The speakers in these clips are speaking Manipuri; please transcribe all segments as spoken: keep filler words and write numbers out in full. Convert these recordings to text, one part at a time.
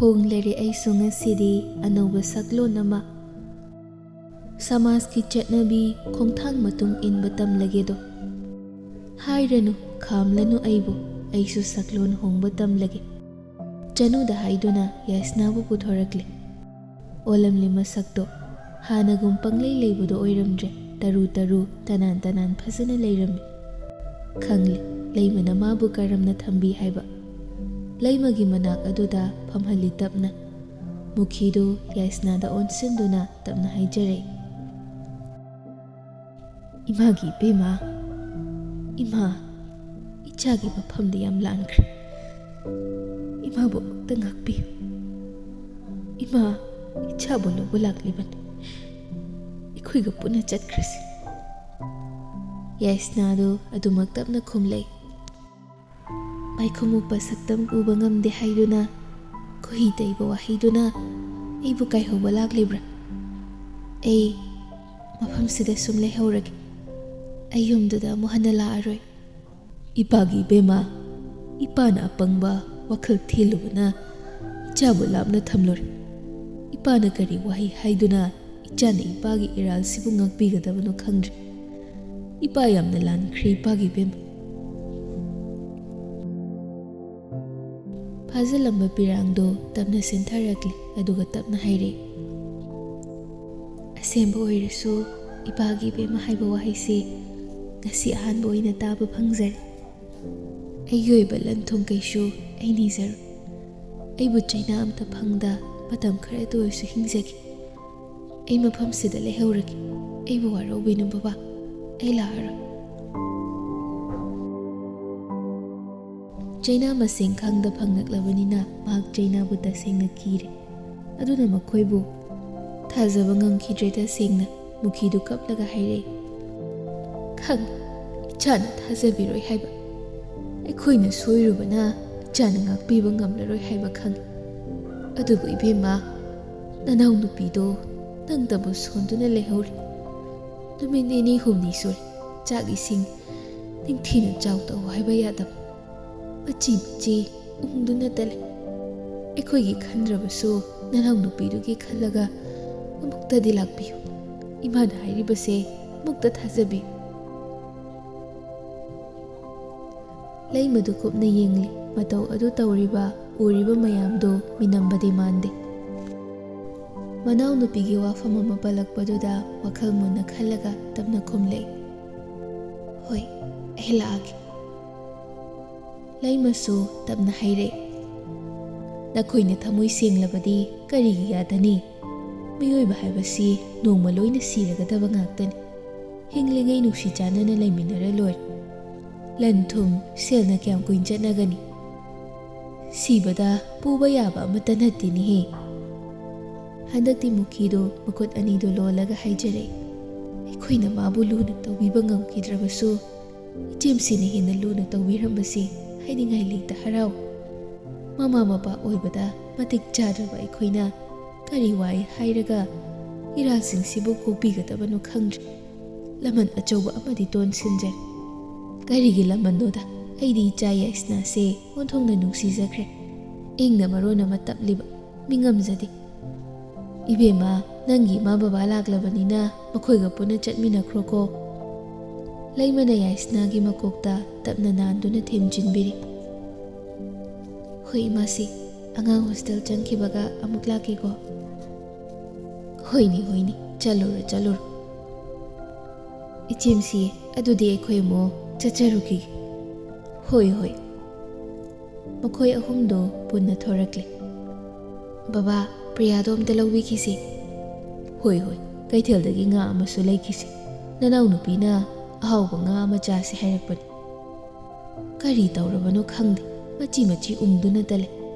ꯄꯣꯡꯂꯔꯦ ꯑꯩꯁꯨ ꯉꯁꯤꯗꯤ ꯑꯅꯧꯕ ꯁꯛꯂꯣꯟ ꯑꯃ꯫ ꯁꯃꯥꯖꯀꯤ ꯆꯠꯅꯕꯤ ꯈꯣꯡꯊꯥꯡ ꯃꯇꯨꯡ ꯏꯟꯕ ꯇꯝꯂꯒꯦꯗꯣ꯫ ꯍꯥꯏꯔꯅꯨ, ꯈꯥꯝꯂꯅꯨ ꯑꯩꯕꯨ, ꯑꯩꯁꯨ ꯁꯛꯂꯣꯟ ꯍꯣꯡꯕ ꯇꯝꯂꯒꯦ꯫ ꯆꯅꯨꯗ ꯍꯥꯏꯗꯨꯅ ꯌꯥꯏꯁꯅꯥꯕꯨ ꯄꯨꯊꯣꯔꯛꯂꯦ꯫ ꯑꯣꯜꯂꯝꯂꯦ ꯃꯁꯛꯇꯣ꯫ ꯍꯥꯟꯅꯒꯨꯝ ꯄꯪꯂꯩ ꯂꯩꯕꯗꯣ ꯑꯣꯏꯔꯝꯗ꯭ꯔꯦ꯫ ꯇꯔꯨ ꯇꯔꯨ, ꯇꯅꯥꯟ ꯇꯅꯥꯟ ꯐꯖꯅ ꯂꯩꯔꯝꯃꯤ꯫ ꯈꯪꯂꯦ, ꯂꯩꯃꯅ ꯃꯥꯕꯨ ꯀꯔꯝꯅ ꯊꯝꯕꯤ ꯍꯥꯏꯕ꯫ ꯂꯩꯃꯒꯤ ꯃꯅꯥꯛ ꯑꯗꯨꯗ ꯐꯝꯍꯜꯂꯤ ꯇꯞꯅ꯫ ꯃꯨꯈꯤꯗꯨ ꯌꯥꯏꯁꯅꯥꯗ ꯑꯣꯟꯁꯤꯟꯗꯨꯅ ꯇꯞꯅ ꯍꯥꯏꯖꯔꯛꯏ, "ꯏꯃꯥꯒꯤ ꯏꯕꯦꯝꯃ, ꯏꯃꯥ, ꯏꯆꯥꯒꯤ ꯃꯐꯝꯗ ꯌꯥꯝ ꯂꯥꯟꯈ꯭ꯔꯦ꯫ ꯏꯃꯥꯕꯨ ꯑꯃꯨꯛꯇ ꯉꯥꯛꯄꯤꯌꯨ꯫ ꯏꯃꯥ, ꯏꯆꯥꯕꯨ ꯂꯧꯕ ꯂꯥꯛꯂꯤꯕꯅꯤ꯫ ꯑꯩꯈꯣꯏꯒ ꯄꯨꯟꯅ ꯆꯠꯈ꯭ꯔꯁꯤ꯫" ꯌꯥꯏꯁꯅꯥꯗꯨ ꯑꯗꯨꯃꯛ ꯇꯞꯅ ꯈꯨꯝꯂꯛꯏ꯫ ꯃꯥꯏꯈꯨꯝ ꯎꯞꯄ ꯁꯛꯇꯝ ꯎꯕ ꯉꯝꯗꯦ ꯍꯥꯏꯗꯨꯅ, ꯈꯨꯍꯤ ꯇꯩꯕ ꯋꯥꯍꯩꯗꯨꯅ ꯑꯩꯕꯨ ꯀꯥꯏꯍꯧꯕ ꯂꯥꯛꯂꯤꯕ꯭ꯔꯥ? ꯑꯩ ꯃꯐꯝꯁꯤꯗ ꯁꯨꯝ ꯂꯩꯍꯧꯔꯒꯦ꯫ ꯑꯩ ꯌꯨꯝꯗꯨꯗ ꯑꯃꯨꯛ ꯍꯟꯅ ꯂꯥꯛꯑꯔꯣꯏ꯫ ꯏꯄꯥꯒꯤ ꯏꯕꯦꯝꯃ, ꯏꯄꯥꯅ ꯑꯄꯪꯕ ꯋꯥꯈꯜ ꯊꯦꯜꯂꯨꯕꯅ ꯏꯆꯥꯕꯨ ꯂꯥꯞꯅ ꯊꯝꯂꯨꯔꯦ꯫ ꯏꯄꯥꯅ ꯀꯔꯤ ꯋꯥꯍꯩ ꯍꯥꯏꯗꯨꯅ ꯏꯆꯥꯅ ꯏꯄꯥꯒꯤ ꯏꯔꯥꯜꯁꯤꯕꯨ ꯉꯥꯛꯄꯤꯒꯗꯕꯅꯣ ꯈꯪꯗ꯭ꯔꯦ꯫ ꯏꯄꯥ ꯌꯥꯝꯅ ꯂꯥꯟꯈ꯭ꯔꯦ, ꯏꯄꯥꯒꯤ ꯏꯕꯦꯝꯃ꯫ ꯐꯥꯖꯤꯜꯂꯝꯕ ꯄꯤꯔꯥꯡꯗꯣ ꯇꯞꯅ ꯁꯦꯟꯊꯔꯛꯂꯦ, ꯑꯗꯨꯒ ꯇꯞꯅ ꯍꯥꯏꯔꯛꯏ, "ꯑꯁꯦꯡꯕ ꯑꯣꯏꯔꯁꯨ, ꯏꯄꯥꯒꯤ ꯏꯕꯦꯝꯃ ꯍꯥꯏꯕ ꯋꯥꯍꯩꯁꯦ ꯉꯁꯤ ꯑꯍꯥꯟꯕ ꯑꯣꯏꯅ ꯇꯥꯕ ꯐꯪꯖꯔꯦ꯫ ꯑꯩꯒꯤ ꯑꯣꯏꯕ ꯂꯟ ꯊꯨꯝ ꯀꯩꯁꯨ ꯑꯩ ꯅꯤꯖꯔꯣꯏ꯫ ꯑꯩꯕꯨ ꯆꯩꯅꯥ ꯑꯝꯇ ꯐꯪꯗ ꯃꯇꯝ ꯈꯔꯇ ꯑꯣꯏꯔꯁꯨ ꯍꯤꯡꯖꯒꯦ꯫ ꯑꯩ ꯃꯐꯝꯁꯤꯗ ꯂꯩꯍꯧꯔꯒꯦ꯫ ꯑꯩꯕꯨ ꯋꯥꯔꯧꯕꯤꯅꯨ ꯕꯕꯥ, ꯑꯩ ꯂꯥꯛꯑꯔꯣꯏ꯫" ꯆꯩꯅꯥ ꯃꯁꯤꯡ ꯈꯪꯗ ꯐꯪꯂꯛꯂꯕꯅꯤꯅ ꯃꯍꯥꯛ ꯆꯩꯅꯥꯕꯨ ꯇꯁꯦꯡꯅ ꯀꯤꯔꯦ꯫ ꯑꯗꯨꯅ ꯃꯈꯣꯏꯕꯨ ꯊꯥꯖꯕ ꯉꯝꯈꯤꯗ꯭ꯔꯦ꯫ ꯇꯁꯦꯡꯅ ꯃꯨꯈꯤꯗꯨ ꯀꯞꯂꯒ ꯍꯥꯏꯔꯛꯏ, "ꯈꯪ, ꯏꯆꯥꯅ ꯊꯥꯖꯕꯤꯔꯣꯏ ꯍꯥꯏꯕ, ꯑꯩꯈꯣꯏꯅ ꯁꯣꯏꯔꯨꯕꯅ ꯏꯆꯥꯅ ꯉꯥꯛꯄꯤꯕ ꯉꯝꯂꯔꯣꯏ ꯍꯥꯏꯕ ꯈꯪꯏ꯫ ꯑꯗꯨꯕꯨ ꯏꯕꯦꯝꯃ, ꯅꯅꯥꯎ ꯅꯨꯄꯤꯗꯣ ꯅꯪꯗꯕꯨ ꯁꯣꯟꯗꯨꯅ ꯂꯩꯍꯧꯔꯤ꯫ ꯅꯨꯃꯤꯠ ꯅꯤꯅꯤ ꯍꯨꯝꯅꯤ ꯁꯨꯔꯦ ꯆꯥꯛ ꯏꯁꯤꯡ ꯅꯤꯡꯊꯤꯅ ꯆꯥꯎ ꯇꯧ ꯍꯥꯏꯕ ꯌꯥꯗꯕ꯫ ꯃꯆꯤ ꯃꯆꯤ ꯎꯪꯗꯨꯅꯇ ꯂꯩ꯫ ꯑꯩꯈꯣꯏꯒꯤ ꯈꯟꯗ꯭ꯔꯕꯁꯨ ꯅꯅꯥꯎ ꯅꯨꯄꯤꯗꯨꯒꯤ ꯈꯜꯂꯒ ꯑꯃꯨꯛꯇꯗꯤ ꯂꯥꯛꯄꯤꯌꯨ꯫ ꯏꯃꯥꯅ ꯍꯥꯏꯔꯤꯕꯁꯦ ꯑꯃꯨꯛꯇ ꯊꯥꯖꯕꯤꯌꯨ꯫ ꯂꯩꯃꯗꯨ ꯀꯨꯞꯅ ꯌꯦꯡꯂꯤ꯫ ꯃꯇꯧ ꯑꯗꯨ ꯇꯧꯔꯤꯕ, ꯎꯔꯤꯕ ꯃꯌꯥꯝꯗꯨ ꯃꯤꯅꯝꯕꯗꯤ ꯃꯥꯟꯗꯦ꯫ ꯃꯅꯥꯎꯅꯨꯄꯤꯒꯤ ꯋꯥꯐꯝ ꯑꯃ ꯄꯜꯂꯛꯄꯗꯨꯗ ꯋꯥꯈꯜ ꯃꯨꯟꯅ ꯈꯜꯂꯒ ꯇꯞꯅ ꯈꯨꯝꯂꯛꯏ, "ꯍꯣꯏ, ꯑꯩ ꯂꯥꯛꯑꯒꯦ꯫" ꯂꯩꯃꯁꯨ ꯇꯞꯅ ꯍꯥꯏꯔꯛꯏ, "ꯅꯈꯣꯏꯅ ꯊꯃꯣꯏ ꯁꯦꯡꯂꯕꯗꯤ ꯀꯔꯤꯒꯤ ꯌꯥꯗꯅꯤ? ꯃꯤꯑꯣꯏꯕ ꯍꯥꯏꯕꯁꯤ ꯅꯣꯡꯃ ꯂꯣꯏꯅ ꯁꯤꯔꯒꯗꯕ ꯉꯥꯛꯇꯅꯤ꯫ ꯍꯤꯡꯂꯤꯉꯩ ꯅꯨꯡꯁꯤ ꯆꯥꯟꯅꯅ ꯂꯩꯃꯤꯟꯅꯔ ꯂꯣꯏꯔꯦ꯫ ꯂꯟ ꯊꯨꯝ, ꯁꯦꯜꯅ ꯀꯌꯥꯝ ꯀꯨꯏꯅ ꯆꯠꯅꯒꯅꯤ? ꯁꯤꯕꯗ ꯄꯨꯕ ꯌꯥꯕ ꯑꯃꯠꯇ ꯅꯠꯇꯦꯅꯦꯍꯦ꯫" ꯍꯟꯗꯛꯇꯤ ꯃꯨꯈꯤꯗꯨ ꯃꯈꯨꯠ ꯑꯅꯤꯗꯨ ꯂꯣꯜꯂꯒ ꯍꯥꯏꯖꯔꯛꯏ, "ꯑꯩꯈꯣꯏꯅ ꯃꯥꯕꯨ ꯂꯨꯅ ꯇꯧꯕꯤꯕ ꯉꯝꯈꯤꯗ꯭ꯔꯕꯁꯨ, ꯏꯆꯦꯝꯁꯤꯅ ꯍꯦꯟꯅ ꯂꯨꯅ ꯇꯧꯕꯤꯔꯝꯕꯁꯤ ꯍꯥꯏꯅꯤꯡꯉꯥꯏ ꯂꯩꯇ ꯍꯔꯥꯎ꯫ ꯃꯃꯥ ꯃꯄꯥ ꯑꯣꯏꯕꯗ ꯃꯇꯤꯛ ꯆꯥꯗ꯭ꯔꯕ ꯑꯩꯈꯣꯏꯅ ꯀꯔꯤ ꯋꯥꯏ ꯍꯥꯏꯔꯒ ꯏꯔꯥꯜꯁꯤꯡꯁꯤꯕꯨ ꯀꯣꯛꯄꯤꯒꯗꯕꯅꯣ ꯈꯪꯗ꯭ꯔꯦ꯫ ꯂꯃꯟ ꯑꯆꯧꯕ ꯑꯃꯗꯤ ꯇꯣꯟꯁꯤꯟꯖꯔꯦ꯫ ꯀꯔꯤꯒꯤ ꯂꯃꯟꯅꯣꯗ? ꯑꯩꯗꯤ ꯏꯆꯥ ꯌꯥꯏꯁꯅꯥꯁꯦ ꯑꯣꯟꯊꯣꯛꯅ ꯅꯨꯡꯁꯤꯖꯈ꯭ꯔꯦ꯫ ꯏꯪꯅ ꯃꯔꯣꯟ ꯑꯃ ꯇꯞꯂꯤꯕ, ꯃꯤ ꯉꯝꯖꯗꯦ꯫ ꯏꯕꯦꯝꯃ, ꯅꯪꯒꯤ ꯏꯃꯥ ꯕꯕꯥ ꯂꯥꯛꯂꯕꯅꯤꯅ ꯃꯈꯣꯏꯒ ꯄꯨꯟꯅ ꯆꯠꯃꯤꯟꯅꯈ꯭ꯔꯣꯀꯣ꯫" ꯂꯩꯃꯅ ꯌꯥꯏꯁꯅꯥꯒꯤ ꯃꯀꯣꯛꯇ ꯇꯞꯅ ꯅꯥꯟꯗꯨꯅ ꯊꯦꯝꯖꯤꯟꯕꯤꯔꯤ꯫ "ꯍꯣꯏ ꯏꯃꯥꯁꯤ, ꯑꯉꯥꯡ ꯍꯣꯁꯇꯦꯜ ꯆꯪꯈꯤꯕꯒ ꯑꯃꯨꯛ ꯂꯥꯛꯀꯦꯀꯣ꯫" "ꯍꯣꯏꯅꯤ, ꯍꯣꯏꯅꯤ, ꯆꯠꯂꯨꯔꯣ, ꯆꯠꯂꯨꯔꯣ꯫" "ꯏꯆꯦꯝꯁꯤ, ꯑꯗꯨꯗꯤ ꯑꯩꯈꯣꯏ ꯑꯃꯨꯛ ꯆꯠꯆꯔꯨꯈꯤꯒꯦ꯫" "ꯍꯣꯏ, ꯍꯣꯏ꯫" ꯃꯈꯣꯏ ꯑꯍꯨꯝꯗꯣ ꯄꯨꯟꯅ ꯊꯣꯔꯛꯂꯦ꯫ "ꯕꯕꯥ, ꯄ꯭ꯔꯤꯌꯥꯗꯣ ꯑꯝꯇ ꯂꯧꯕꯤꯈꯤꯁꯤ꯫" "ꯍꯣꯏ, ꯍꯣꯏ, ꯀꯩꯊꯦꯜꯗꯒꯤ ꯉꯥ ꯑꯃꯁꯨ ꯂꯩꯈꯤꯁꯤ꯫ ꯅꯅꯥꯎꯅꯨꯄꯤꯅ ꯑꯍꯥꯎꯕ ꯉꯥ ꯑꯃ ꯆꯥꯁꯤ ꯍꯥꯏꯔꯛꯄꯅꯤ꯫ ꯀꯔꯤ ꯇꯧꯔꯕꯅꯣ ꯈꯪꯗꯦ, ꯃꯆꯤ ꯃꯆꯤ ꯎꯝꯗꯨꯅꯇ ꯂꯩ꯫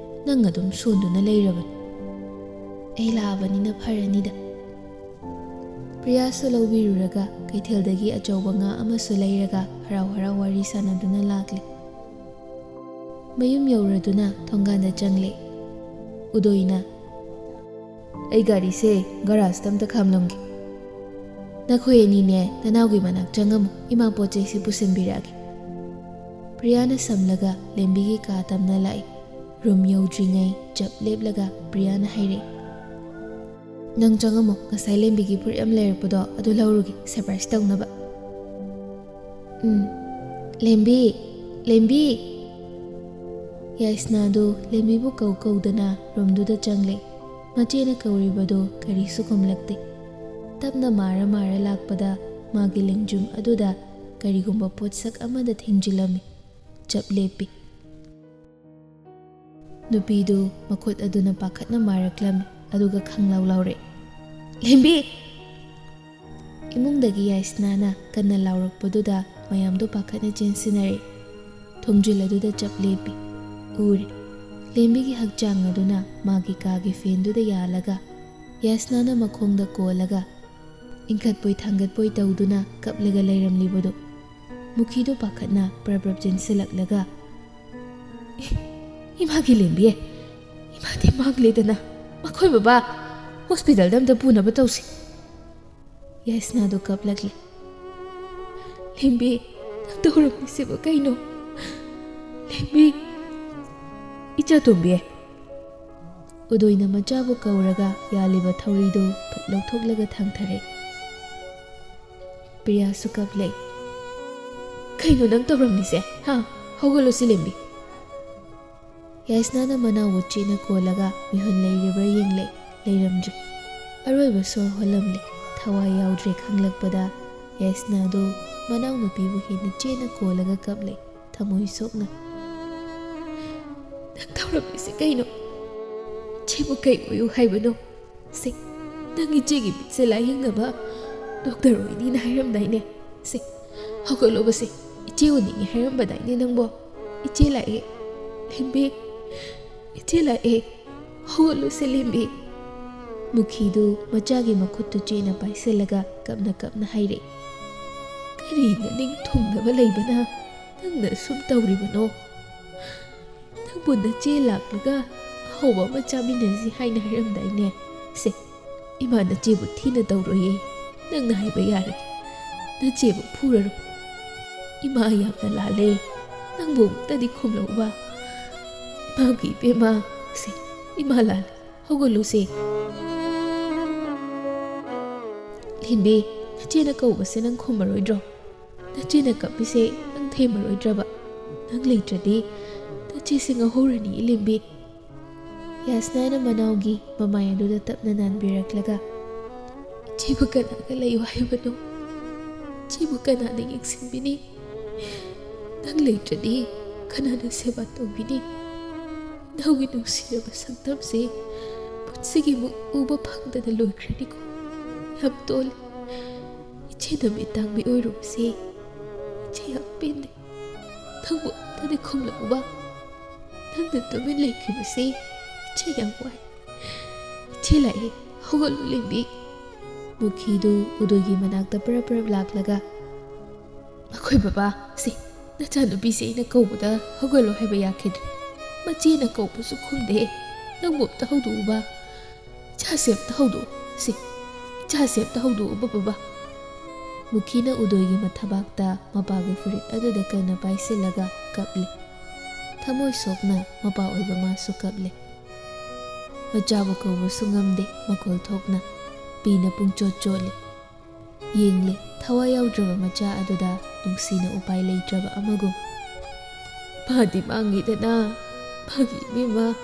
ꯅꯪ ꯑꯗꯨꯝ ꯁꯣꯟꯗꯨꯅ ꯂꯩꯔꯕꯅꯤ꯫" "ꯑꯩ ꯂꯥꯛꯑꯕꯅꯤꯅ ꯐꯔꯅꯤꯗ꯫" ꯄ꯭ꯔꯤꯌꯥꯁꯨ ꯂꯧꯕꯤꯔꯨꯔꯒ ꯀꯩꯊꯦꯜꯗꯒꯤ ꯑꯆꯧꯕ ꯉꯥ ꯑꯃꯁꯨ ꯂꯩꯔꯒ ꯍꯔꯥꯎ ꯍꯔꯥꯎ ꯋꯥꯔꯤ ꯁꯥꯟꯅꯗꯨꯅ ꯂꯥꯛꯂꯦ꯫ ꯃꯌꯨꯝ ꯌꯧꯔꯗꯨꯅ ꯊꯣꯡꯒꯥꯟꯗ ꯆꯪꯂꯦ꯫ ꯎꯗꯣꯏꯅ, "ꯑꯩ ꯒꯥꯔꯤꯁꯦ ꯒꯔꯥꯖꯇ ꯑꯝꯇ ꯈꯥꯝꯂꯝꯒꯦ꯫ ꯅꯈꯣꯏ ꯑꯅꯤꯅꯦ ꯅꯅꯥꯎꯒꯤ ꯃꯅꯥꯛ ꯆꯪꯉꯝꯃꯨ, ꯏꯃꯥ ꯄꯣꯠ ꯆꯩꯁꯤ ꯄꯨꯁꯤꯟꯕꯤꯔꯛꯑꯒꯦ꯫" ꯄ꯭ꯔꯤꯌꯥꯅ ꯁꯝꯂꯒ ꯂꯦꯝꯕꯤꯒꯤ ꯀꯥ ꯇꯝꯅ ꯂꯥꯛꯏ꯫ ꯔꯨꯝ ꯌꯧꯗ꯭ꯔꯤꯉꯩ ꯆꯞ ꯂꯦꯞꯂꯒ ꯄ꯭ꯔꯤꯌꯥꯅ ꯍꯥꯏꯔꯛꯏ, "ꯅꯪ ꯆꯪꯉꯝꯃꯣ, ꯉꯁꯥꯏ ꯂꯦꯝꯕꯤꯒꯤ ꯐꯨꯔꯤꯠ ꯑꯃ ꯂꯩꯔꯛꯄꯗꯣ ꯑꯗꯨ ꯂꯧꯔꯨꯒꯦ, ꯁꯔꯄ꯭ꯔꯥꯏꯁ ꯇꯧꯅꯕ꯫" "ꯎꯝ, ꯂꯦꯝꯕꯤ, ꯂꯦꯝꯕꯤ!" ꯌꯥꯏꯁꯅꯥꯗꯨ ꯂꯦꯝꯕꯤꯕꯨ ꯀꯧ ꯀꯧꯗꯅ ꯔꯨꯝꯗꯨꯗ ꯆꯪꯂꯦ꯫ ꯃꯆꯦꯅ ꯀꯧꯔꯤꯕꯗꯨ ꯀꯔꯤꯁꯨ ꯈꯨꯝꯂꯛꯇꯦ꯫ ꯇꯞꯅ ꯃꯥꯔ ꯃꯥꯔ ꯂꯥꯛꯄꯗ ꯃꯥꯒꯤ ꯂꯦꯡꯖꯨꯝ ꯑꯗꯨꯗ ꯀꯔꯤꯒꯨꯝꯕ ꯄꯣꯠꯁꯛ ꯑꯃꯗ ꯊꯤꯡꯖꯤꯜꯂꯝꯃꯤ꯫ ꯆꯞ ꯂꯦꯞꯄꯤ꯫ ꯅꯨꯄꯤꯗꯨ ꯃꯈꯨꯠ ꯑꯗꯨꯅ ꯄꯥꯈꯠꯅ ꯃꯥꯔꯛꯂꯝꯃꯤ, ꯑꯗꯨꯒ ꯈꯪꯂꯥꯎ ꯂꯥꯎꯔꯛꯏ, "ꯂꯦꯝꯕꯤ!" ꯏꯃꯨꯡꯗꯒꯤ ꯌꯥꯏꯁꯅꯥꯅ ꯀꯟꯅ ꯂꯥꯎꯔꯛꯄꯗꯨꯗ ꯃꯌꯥꯝꯗꯨ ꯄꯥꯈꯠꯅ ꯆꯦꯟꯁꯤꯟꯅꯔꯛꯏ꯫ ꯊꯣꯡꯖꯤꯜ ꯑꯗꯨꯗ ꯆꯞ ꯂꯦꯞꯄꯤ꯫ ꯎꯔꯦ꯫ ꯂꯦꯝꯕꯤꯒꯤ ꯍꯛꯆꯥꯡ ꯑꯗꯨꯅ ꯃꯥꯒꯤ ꯀꯥꯒꯤ ꯐꯦꯟꯗꯨꯗ ꯌꯥꯜꯂꯒ ꯌꯥꯏꯁꯅꯥꯅ ꯃꯈꯣꯡꯗ ꯀꯣꯜꯂꯒ ꯏꯟꯈꯠꯄꯣꯏ ꯊꯥꯡꯒꯠꯄꯣꯏ ꯇꯧꯗꯨꯅ ꯀꯞꯂꯒ ꯂꯩꯔꯝꯂꯤꯕꯗꯨ꯫ ꯃꯨꯈꯤꯗꯨ ꯄꯥꯈꯠꯅ ꯄ꯭ꯔꯞ ꯄ꯭ꯔꯞ ꯆꯦꯟꯁꯤꯜꯂꯛꯂꯒ, "ꯏ-, ꯏꯃꯥꯒꯤ ꯂꯦꯝꯕꯤ, ꯏꯃꯥꯗꯤ ꯃꯥꯡꯂꯦꯗꯅ꯫ ꯃꯈꯣꯏ ꯕꯕꯥ ꯍꯣꯁꯄꯤꯇꯥꯜꯗ ꯑꯝꯇ ꯄꯨꯅꯕ ꯇꯧꯁꯤ꯫" ꯌꯥꯏꯁꯅꯥꯗꯨ ꯀꯞꯂꯛꯂꯤ꯫ "ꯂꯦꯝꯕꯤ, ꯅꯪ ꯇꯧꯔꯝꯃꯤꯁꯤꯕꯨ ꯀꯩꯅꯣ? ꯂꯦꯝꯕꯤ, ꯏꯆꯥ ꯇꯣꯝꯕꯤ!" ꯎꯗꯣꯏꯅ ꯃꯆꯥꯕꯨ ꯀꯧꯔꯒ ꯌꯥꯜꯂꯤꯕ ꯊꯧꯔꯤꯗꯨ ꯐꯠ ꯂꯧꯊꯣꯛꯂꯒ ꯊꯥꯡꯊꯔꯦ꯫ ꯄ꯭ꯔꯤꯌꯥꯁꯨ ꯀꯞꯂꯦ꯫ "ꯀꯩꯅꯣ ꯅꯪ ꯇꯧꯔꯝꯃꯤꯁꯦ, ꯍꯥ? ꯍꯧꯒꯠꯂꯣ ꯁꯤ, ꯂꯦꯝꯕꯤ!" ꯌꯥꯏꯁꯅꯥꯅ ꯃꯅꯥꯎꯕꯨ ꯆꯦꯠꯅ ꯀꯣꯜꯂꯒ ꯃꯤꯍꯨꯟ ꯂꯩꯔꯤꯕ꯭ꯔꯥ ꯌꯦꯡꯂꯦ, ꯂꯩꯔꯝꯗ꯭ꯔꯦ꯫ ꯑꯔꯣꯏꯕ ꯁꯣꯔ ꯍꯣꯜꯂꯝꯂꯦ꯫ ꯊꯋꯥꯏ ꯌꯥꯎꯗ꯭ꯔꯦ ꯈꯪꯂꯛꯄꯗ ꯌꯥꯏꯁꯅꯥꯗꯨ ꯃꯅꯥꯎꯅꯨꯄꯤꯕꯨ ꯍꯦꯟꯅ ꯆꯦꯠꯅ ꯀꯣꯜꯂꯒ ꯀꯞꯂꯦ, ꯊꯃꯣꯏ ꯁꯣꯛꯅ꯫ "ꯅꯪ ꯇꯧꯔꯝꯃꯤꯁꯦ ꯀꯩꯅꯣ? ꯏꯆꯦꯕꯨ ꯀꯩ ꯑꯣꯏꯌꯨ ꯍꯥꯏꯕꯅꯣ? ꯁꯦ, ꯅꯪ ꯏꯆꯦꯒꯤ ꯃꯤꯠꯁꯦ ꯂꯥꯌꯦꯡꯅꯕ ꯗꯣꯛꯇꯔ ꯑꯣꯏꯅꯤꯅ ꯍꯥꯏꯔꯝꯗꯥꯏꯅꯦ? ꯁꯦ, ꯍꯧꯒꯠꯂꯣꯕꯁꯦ, ꯏꯆꯦ ꯎꯅꯤꯡꯉꯦ ꯍꯥꯏꯔꯝꯕꯗꯥꯏꯅꯦ ꯅꯪꯕꯣ? ꯏꯆꯦ ꯂꯥꯛꯑꯦ, ꯂꯦꯝꯕꯤ, ꯏꯆꯦ ꯂꯥꯛꯑꯦ, ꯍꯧꯒꯠꯂꯣꯁꯦ ꯂꯦꯝꯕꯤ꯫" ꯃꯨꯈꯤꯗꯨ ꯃꯆꯥꯒꯤ ꯃꯈꯨꯠꯇꯨ ꯆꯦꯠꯅ ꯄꯥꯏꯁꯤꯜꯂꯒ ꯀꯞꯅ ꯀꯞꯅ ꯍꯥꯏꯔꯛꯏ꯫ "ꯀꯔꯤꯅꯣ ꯅꯤꯡ ꯊꯨꯡꯅꯕ ꯂꯩꯕꯅ ꯅꯪꯅ ꯁꯨꯝ ꯇꯧꯔꯤꯕꯅꯣ? ꯅꯪꯕꯨ ꯅꯆꯦ ꯂꯥꯛꯂꯒ ꯑꯍꯥꯎꯕ ꯑꯃ ꯆꯥꯃꯤꯟꯅꯁꯤ ꯍꯥꯏꯅ ꯍꯥꯏꯔꯝꯗꯥꯏꯅꯦ? ꯁꯦ, ꯏꯃꯥ ꯅꯆꯦꯕꯨ ꯊꯤꯅ ꯇꯧꯔꯣꯏꯌꯦ꯫ ꯅꯪꯅ ꯍꯥꯏꯕ ꯌꯥꯔꯦ꯫ ꯅꯆꯦꯕꯨ ꯐꯨꯔꯔꯣꯏ꯫ ꯏꯃꯥ ꯌꯥꯝꯅ ꯂꯥꯜꯂꯦ꯫ ꯅꯪꯕꯨ ꯑꯃꯨꯛꯇꯗꯤ ꯈꯨꯝꯂꯧꯕ꯫ ꯃꯥꯒꯤ ꯏꯕꯦꯝꯃ, ꯁꯦ, ꯏꯃꯥ ꯂꯥꯜꯂꯦ, ꯍꯧꯒꯠꯂꯨꯁꯦ꯫ ꯂꯦꯝꯕꯤ, ꯅꯆꯦꯅ ꯀꯧꯕꯁꯦ ꯅꯪ ꯈꯨꯝꯃꯔꯣꯏꯗ꯭ꯔꯣ? ꯅꯆꯦꯅ ꯀꯞꯄꯤꯁꯦ ꯅꯪ ꯊꯦꯝꯃꯔꯣꯏꯗ꯭ꯔꯕ? ꯅꯪ ꯂꯩꯇ꯭ꯔꯗꯤ ꯅꯆꯦꯁꯦ ꯉꯧꯍꯧꯔꯅꯤ, ꯂꯦꯝꯕꯤ꯫ ꯌꯥꯁꯅꯥꯅ ꯃꯅꯥꯎꯒꯤ ꯃꯃꯥꯏ ꯑꯗꯨꯗ ꯇꯞꯅ ꯅꯥꯟꯕꯤꯔꯛꯂꯒ, "ꯏꯆꯦꯕꯨ ꯀꯅꯥꯒ ꯂꯩꯌꯨ ꯍꯥꯏꯕꯅꯣ? ꯏꯆꯦꯕꯨ ꯀꯅꯥꯅ ꯌꯦꯡꯁꯤꯟꯕꯤꯅꯤ? ꯅꯪ ꯂꯩꯇ꯭ꯔꯗꯤ ꯀꯅꯥꯅ ꯁꯦꯕꯥ ꯇꯧꯕꯤꯅꯤ? ꯅꯪꯒꯤ ꯅꯨꯡꯁꯤꯔꯕ ꯁꯛꯇꯝꯁꯦ ꯄꯨꯟꯁꯤꯒꯤꯃꯨꯛ ꯎꯕ ꯐꯪꯗꯅ ꯂꯣꯏꯈ꯭ꯔꯅꯤꯀꯣ꯫ ꯌꯥꯝ ꯇꯣꯜꯂꯤ꯫ ꯏꯆꯦ ꯅꯃꯤꯠ ꯇꯥꯡꯕꯤ ꯑꯣꯏꯔꯨꯕꯁꯦ ꯏꯆꯦ ꯌꯥꯝ ꯄꯦꯟꯗꯦ꯫ ꯅꯪꯕꯨ ꯑꯝꯇꯗꯤ ꯈꯨꯝꯂꯛꯎꯕ꯫ ꯅꯪꯅ ꯇꯨꯃꯤꯟ ꯂꯩꯈꯤꯕꯁꯦ ꯏꯆꯦ ꯌꯥꯝ ꯋꯥꯏ꯫ ꯏꯆꯦ ꯂꯥꯛꯑꯦ, ꯍꯧꯒꯠꯂꯨ ꯂꯦꯝꯕꯤ꯫" ꯃꯨꯈꯤꯗꯨ ꯎꯗꯣꯏꯒꯤ ꯃꯅꯥꯛꯇ ꯄꯔꯞ ꯄꯔꯞ ꯂꯥꯛꯂꯒ, "ꯑꯩꯈꯣꯏ ꯕꯕꯥ, ꯁꯤ ꯅꯆꯥꯅꯨꯄꯤꯁꯦ ꯑꯩꯅ ꯀꯧꯕꯗ ꯍꯧꯒꯠꯂꯣ ꯍꯥꯏꯕ ꯌꯥꯈꯤꯗ꯭ꯔꯦ꯫ ꯃꯆꯦꯅ ꯀꯧꯕꯁꯨ ꯈꯨꯝꯗꯦ꯫ ꯅꯪꯕꯨ ꯑꯝꯇ ꯍꯧꯗꯣꯛꯎꯕ꯫ ꯏꯆꯥꯁꯦ ꯑꯝꯇ ꯍꯧꯗꯣꯛꯎ꯫ ꯁꯤ ꯏꯆꯥꯁꯦ ꯑꯝꯇ ꯍꯧꯗꯣꯛꯎꯕ, ꯕꯕꯥ꯫" ꯃꯨꯈꯤꯅ ꯎꯗꯣꯏꯒꯤ ꯃꯊꯕꯥꯛꯇ ꯃꯄꯥꯒꯤ ꯐꯨꯔꯤꯠ ꯑꯗꯨꯗ ꯀꯟꯅ ꯄꯥꯏꯁꯤꯜꯂꯒ ꯀꯞꯂꯤ꯫ ꯊꯃꯣꯏ ꯁꯣꯛꯅ ꯃꯄꯥ ꯑꯣꯏꯕ ꯃꯥꯁꯨ ꯀꯞꯂꯤ꯫ ꯃꯆꯥꯕꯨ ꯀꯧꯕꯁꯨ ꯉꯝꯗꯦ ꯃꯈꯣꯜ ꯊꯣꯛꯅ꯫ ꯄꯤꯅ ꯄꯨꯡꯆꯣꯠ ꯆꯣꯠꯂꯤ꯫ ꯌꯦꯡꯂꯤ, ꯊꯋꯥꯏ ꯌꯥꯎꯗ꯭ꯔꯕ ꯃꯆꯥ ꯑꯗꯨꯗ ꯅꯨꯡꯁꯤꯅ ꯎꯄꯥꯏ ꯂꯩꯇ꯭ꯔꯕ ꯑꯃꯒꯨꯝ꯫ "ꯃꯥꯗꯤ ꯃꯥꯡꯉꯤꯗꯅ, ꯃꯥꯒꯤ ꯏꯕꯦꯝꯃ꯫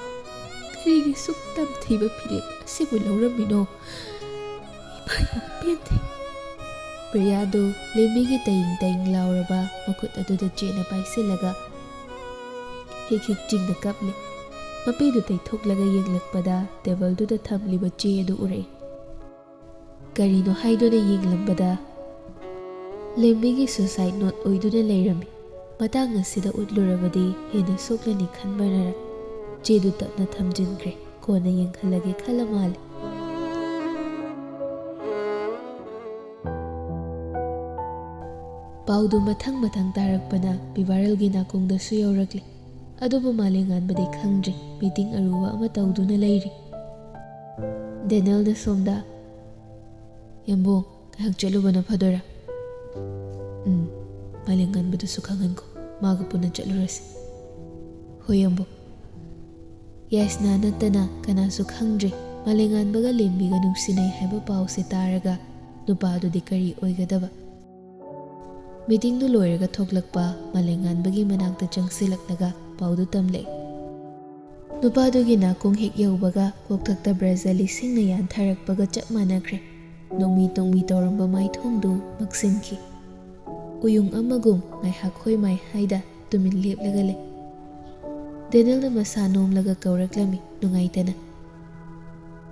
ꯀꯔꯤꯒꯤ ꯁꯨꯛ ꯇꯝꯊꯤꯕ ꯐꯤꯔꯦꯞ ꯑꯁꯤꯕꯨ ꯂꯧꯔꯝꯃꯤꯅꯣ? ꯏꯃꯥ ꯌꯥꯝ ꯄꯦꯟꯗꯦ꯫" ꯄ꯭ꯔꯤꯌꯥꯗꯨ ꯂꯦꯝꯕꯤꯒꯤ ꯇꯌꯤꯡ ꯇꯌꯤꯡ ꯂꯥꯎꯔꯕ ꯃꯈꯨꯠ ꯑꯗꯨꯗ ꯆꯦꯠꯅ ꯄꯥꯏꯁꯤꯜꯂꯒ ꯍꯤꯛ ꯍꯤꯛ ꯆꯤꯡꯅ ꯀꯞꯂꯤ꯫ ꯃꯄꯤꯗꯨ ꯇꯩꯊꯣꯛꯂꯒ ꯌꯦꯡꯂꯛꯄꯗ ꯇꯦꯕꯜꯗꯨꯗ ꯊꯝꯂꯤꯕ ꯆꯦ ꯑꯗꯨ ꯎꯔꯛꯏ꯫ ꯀꯔꯤꯅꯣ ꯍꯥꯏꯗꯨꯅ ꯌꯦꯡꯂꯝꯕꯗ ꯂꯦꯝꯕꯤꯒꯤ suicide note ꯑꯣꯏꯗꯨꯅ ꯂꯩꯔꯝꯃꯤ꯫ ꯃꯇꯥꯡ ꯑꯁꯤꯗ ꯎꯠꯂꯨꯔꯕꯗꯤ ꯍꯦꯟꯅ ꯁꯣꯛꯂꯅꯤ ꯈꯟꯕꯅꯔ ꯆꯦꯗꯨ ꯇꯞꯅ ꯊꯝꯖꯤꯟꯈ꯭ꯔꯦ꯫ ꯀꯣꯟꯅ ꯌꯦꯡꯍꯜꯂꯒꯦ ꯈꯜꯂ ꯃꯥꯜꯂꯦ꯫ ꯄꯥꯎꯗꯨ ꯃꯊꯪ ꯃꯊꯪ ꯇꯥꯔꯛꯄꯅ ꯄꯤꯕꯥꯔꯦꯜꯒꯤ ꯅꯥꯀꯣꯡꯗꯁꯨ ꯌꯧꯔꯛꯂꯤ꯫ ꯑꯗꯨꯕꯨ ꯃꯥꯂꯦꯝꯉꯥꯟꯕꯗꯤ ꯈꯪꯗ꯭ꯔꯤ, meeting ꯑꯔꯨꯕ ꯑꯃ ꯇꯧꯗꯨꯅ ꯂꯩꯔꯤ꯫ ꯗꯦꯅꯦꯜꯅ ꯁꯣꯝꯗ, "ꯌꯥꯝꯕꯨꯡ, ꯉꯥꯏꯍꯥꯛ ꯆꯠꯂꯨꯕꯅ ꯐꯗꯣꯏꯔꯥ?" "ꯎꯝ, ꯃꯥꯂꯦꯝꯉꯥꯟꯕꯗꯨꯁꯨ ꯈꯪꯍꯟꯈꯣ, ꯃꯥꯒ ꯄꯨꯟꯅ ꯆꯠꯂꯨꯔꯁꯤ꯫" "ꯍꯣꯏ ꯌꯥꯝꯕꯨꯡ꯫" ꯌꯥꯏꯁꯅꯥ ꯅꯠꯇꯅ ꯀꯅꯥꯁꯨ ꯈꯪꯗ꯭ꯔꯤ꯫ ꯃꯥꯂꯦꯝꯉꯥꯟꯕꯒ ꯂꯦꯝꯕꯤꯒ ꯅꯨꯡꯁꯤꯅꯩ ꯍꯥꯏꯕ ꯄꯥꯎꯁꯦ ꯇꯥꯔꯒ ꯅꯨꯄꯥꯗꯨꯗꯤ ꯀꯔꯤ ꯑꯣꯏꯒꯗꯕ? ꯃꯤꯇꯤꯡꯗꯨ ꯂꯣꯏꯔꯒ ꯊꯣꯛꯂꯛꯄ ꯃꯥꯂꯦꯝꯉꯥꯟꯕꯒꯤ ꯃꯅꯥꯛꯇ ꯆꯪꯁꯤꯜꯂꯛꯂꯒ ꯄꯥꯎꯗꯨ ꯇꯝꯂꯛꯏ꯫ ꯅꯨꯄꯥꯗꯨꯒꯤ ꯅꯥꯀꯣꯡ ꯍꯦꯛ ꯌꯧꯕꯒ ꯀꯣꯛꯊꯛꯇ ꯕ꯭ꯔꯖ ꯂꯤꯁꯤꯡꯅ ꯌꯥꯟꯊꯔꯛꯄꯒ ꯆꯞ ꯃꯥꯟꯅꯈ꯭ꯔꯦ꯫ ꯅꯣꯡꯃꯤ ꯇꯣꯡꯃꯤ ꯇꯧꯔꯝꯕ ꯃꯥꯏꯊꯣꯡꯗꯨ ꯃꯛꯁꯤꯟꯈꯤ꯫ ꯎꯌꯨꯡ ꯑꯃꯒꯨꯝ ꯉꯥꯏꯍꯥꯛ ꯍꯣꯏ ꯃꯥꯏ ꯍꯥꯏꯗ ꯇꯨꯃꯤꯟ ꯂꯦꯞꯂꯒ ꯂꯩ꯫ ꯗꯦꯅꯦꯜꯅ ꯃꯁꯥ ꯅꯣꯝꯂꯒ ꯀꯧꯔꯛꯂꯝꯃꯤ ꯅꯨꯡꯉꯥꯏꯇꯅ꯫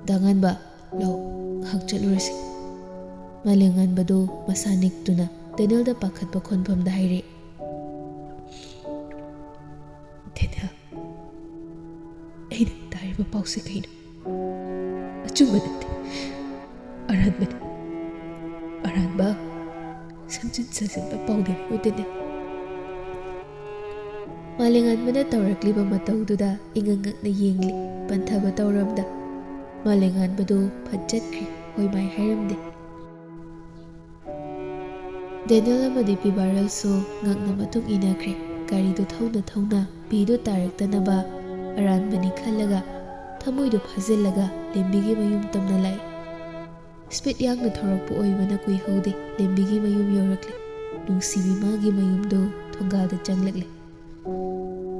"ꯗꯥ ꯉꯥꯟꯕ, ꯂꯥꯎ, ꯉꯥꯏꯍꯥꯛ ꯆꯠꯂꯨꯔꯁꯤ꯫" ꯃꯥꯂꯦꯝꯉꯥꯟꯕꯗꯨ ꯃꯁꯥ ꯅꯤꯛꯇꯨꯅ ꯗꯦꯅꯦꯜꯗ ꯄꯥꯈꯠꯄ ꯈꯣꯟꯐꯝꯗ ꯍꯥꯏꯔꯛꯏ꯫ "ꯗꯦꯅꯦꯜ, ꯑꯩꯅ ꯇꯥꯔꯤꯕ ꯄꯥꯎꯁꯦ ꯀꯩꯅꯣ? ꯑꯆꯨꯝꯕ ꯅꯠꯇꯦ, ꯑꯔꯥꯟꯕꯅꯤ꯫ ꯑꯔꯥꯟꯕ, ꯁꯦꯝꯖꯤꯟ ꯁꯥꯖꯤꯟꯕ ꯄꯥꯎꯗꯤ ꯍꯥꯏꯔꯨꯗꯦꯅꯦ꯫" ꯃꯥꯂꯦꯝꯉꯥꯟꯕꯅ ꯇꯧꯔꯛꯂꯤꯕ ꯃꯇꯧꯗꯨꯗ ꯏꯉꯛ ꯉꯛꯅ ꯌꯦꯡꯂꯤ꯫ ꯄꯟꯊꯕ ꯇꯧꯔꯝꯗ ꯃꯥꯂꯦꯝꯉꯥꯟꯕꯗꯨ ꯐꯠ ꯆꯠꯈ꯭ꯔꯦ꯫ ꯍꯣꯏ ꯃꯥꯏ ꯍꯥꯏꯔꯝꯗꯦ꯫ ꯗꯦꯅꯦꯜ ꯑꯃꯗꯤ ꯄꯤꯕꯥꯔꯦꯜꯁꯨ ꯉꯛꯅ ꯃꯇꯨꯡ ꯏꯟꯅꯈ꯭ꯔꯦ꯫ ꯒꯥꯔꯤꯗꯨ ꯊꯧꯅ ꯊꯧꯅ ꯄꯤꯗꯨ ꯇꯥꯔꯛꯇꯅꯕ ꯑꯔꯥꯟꯕꯅꯤ ꯈꯜꯂꯒ ꯊꯃꯣꯏꯗꯨ ꯐꯥꯖꯤꯜꯂꯒ ꯂꯦꯝꯕꯤꯒꯤ ꯃꯌꯨꯝ ꯇꯝꯅ ꯂꯥꯛꯏ꯫ ꯁ꯭ꯄꯤꯗ ꯌꯥꯡꯅ ꯊꯧꯔꯛꯄ ꯑꯣꯏꯕꯅ ꯀꯨꯏꯍꯧꯗꯦ, ꯂꯦꯝꯕꯤꯒꯤ ꯃꯌꯨꯝ ꯌꯧꯔꯛꯂꯦ꯫ ꯅꯨꯡꯁꯤꯕꯤ ꯃꯥꯒꯤ ꯃꯌꯨꯝꯗꯨ ꯊꯣꯡꯒꯥꯜꯗ ꯆꯪꯂꯛꯂꯦ꯫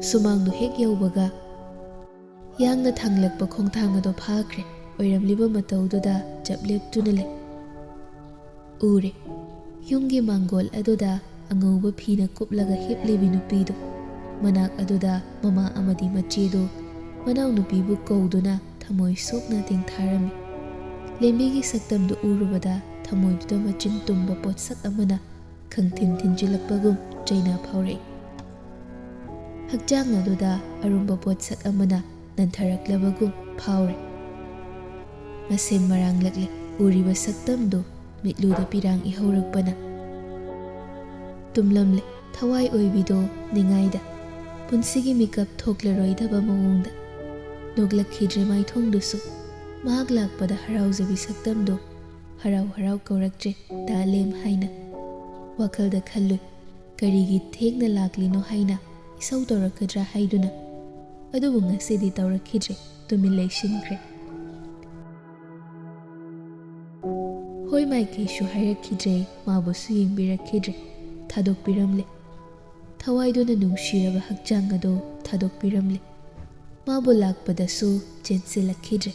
ꯁꯨꯃꯥꯡꯗꯨ ꯍꯦꯛ ꯌꯧꯕꯒ ꯌꯥꯡꯅ ꯊꯥꯡꯂꯛꯄ ꯈꯣꯡꯊꯥꯡ ꯑꯗꯨ ꯐꯥꯈ꯭ꯔꯦ꯫ ꯑꯣꯏꯔꯝꯂꯤꯕ ꯃꯇꯧꯗꯨꯗ ꯆꯞ ꯂꯦꯞꯇꯨꯅ ꯂꯩ꯫ ꯎꯔꯦ꯫ ꯌꯨꯝꯒꯤ ꯃꯥꯡꯒꯣꯜ ꯑꯗꯨꯗ ꯑꯉꯧꯕ ꯐꯤꯅ ꯀꯨꯞꯂꯒ ꯍꯤꯞꯂꯤꯕꯤ ꯅꯨꯄꯤꯗꯨ꯫ ꯃꯅꯥꯛ ꯑꯗꯨꯗ ꯃꯃꯥ ꯑꯃꯗꯤ ꯃꯆꯦꯗꯨ ꯃꯅꯥꯎꯅꯨꯄꯤꯕꯨ ꯀꯧꯗꯨꯅ ꯊꯃꯣꯏ ꯁꯣꯛꯅ ꯇꯦꯡꯊꯥꯔꯝꯃꯤ꯫ ꯂꯦꯝꯕꯤꯒꯤ ꯁꯛꯇꯝꯗꯨ ꯎꯔꯨꯕꯗ ꯊꯃꯣꯏꯗꯨꯗ ꯃꯆꯤꯟ ꯇꯨꯝꯕ ꯄꯣꯠꯁꯛ ꯑꯃꯅ ꯈꯪꯊꯤꯟ ꯊꯤꯟꯖꯤꯜꯂꯛꯄꯒꯨꯝ ꯆꯩꯅꯥ ꯐꯥꯎꯔꯛꯏ꯫ ꯍꯛꯆꯥꯡ ꯑꯗꯨꯗ ꯑꯔꯨꯝꯕ ꯄꯣꯠꯁꯛ ꯑꯃꯅ ꯅꯟꯊꯔꯛꯂꯕꯒꯨꯝ ꯐꯥꯎꯔꯦ꯫ ꯃꯁꯦꯟ ꯃꯔꯥꯡꯂꯛꯂꯦ꯫ ꯎꯔꯤꯕ ꯁꯛꯇꯝꯗꯨ ꯃꯤꯠꯂꯨꯗ ꯄꯤꯔꯥꯡ ꯏꯍꯧꯔꯛꯄꯅ ꯇꯨꯝꯂꯝꯂꯦ꯫ ꯊꯋꯥꯏ ꯑꯣꯏꯕꯤꯗꯣ ꯅꯤꯡꯉꯥꯏꯗ ꯄꯨꯟꯁꯤꯒꯤ ꯃꯤꯀꯞ ꯊꯣꯛꯂꯔꯣꯏꯗꯕ ꯃꯑꯣꯡꯗ ꯅꯣꯛꯂꯛꯈꯤꯗ꯭ꯔꯦ ꯃꯥꯏꯊꯣꯡꯗꯨꯁꯨ꯫ ꯃꯍꯥꯛ ꯂꯥꯛꯄꯗ ꯍꯔꯥꯎꯖꯕꯤ ꯁꯛꯇꯝꯗꯨ ꯍꯔꯥꯎ ꯍꯔꯥꯎ ꯀꯧꯔꯛꯇ꯭ꯔꯦ "ꯗꯥ ꯂꯦꯝ" ꯍꯥꯏꯅ꯫ ꯋꯥꯈꯜꯗ ꯈꯜꯂꯨꯏ, ꯀꯔꯤꯒꯤ ꯊꯦꯡꯅ ꯂꯥꯛꯂꯤꯅꯣ ꯍꯥꯏꯅ ꯏꯁꯧ ꯇꯧꯔꯛꯀꯗ꯭ꯔꯥ ꯍꯥꯏꯗꯨꯅ꯫ ꯑꯗꯨꯕꯨ ꯉꯁꯤꯗꯤ ꯇꯧꯔꯛꯈꯤꯗ꯭ꯔꯦ, ꯇꯨꯃꯤꯟ ꯂꯩꯁꯤꯟꯈ꯭ꯔꯦ꯫ ꯍꯣꯏ ꯃꯥꯏꯀꯩꯁꯨ ꯍꯥꯏꯔꯛꯈꯤꯗ꯭ꯔꯦ, ꯃꯥꯕꯨꯁꯨ ꯌꯦꯡꯕꯤꯔꯛꯈꯤꯗ꯭ꯔꯦ꯫ ꯊꯥꯗꯣꯛꯄꯤꯔꯝꯂꯦ꯫ ꯊꯋꯥꯏꯗꯨꯅ ꯅꯨꯡꯁꯤꯔꯕ ꯍꯛꯆꯥꯡ ꯑꯗꯨ ꯊꯥꯗꯣꯛꯄꯤꯔꯝꯂꯦ꯫ ꯃꯥꯕꯨ ꯂꯥꯛꯄꯗꯁꯨ ꯆꯦꯟꯁꯤꯜꯂꯛꯈꯤꯗ꯭ꯔꯦ꯫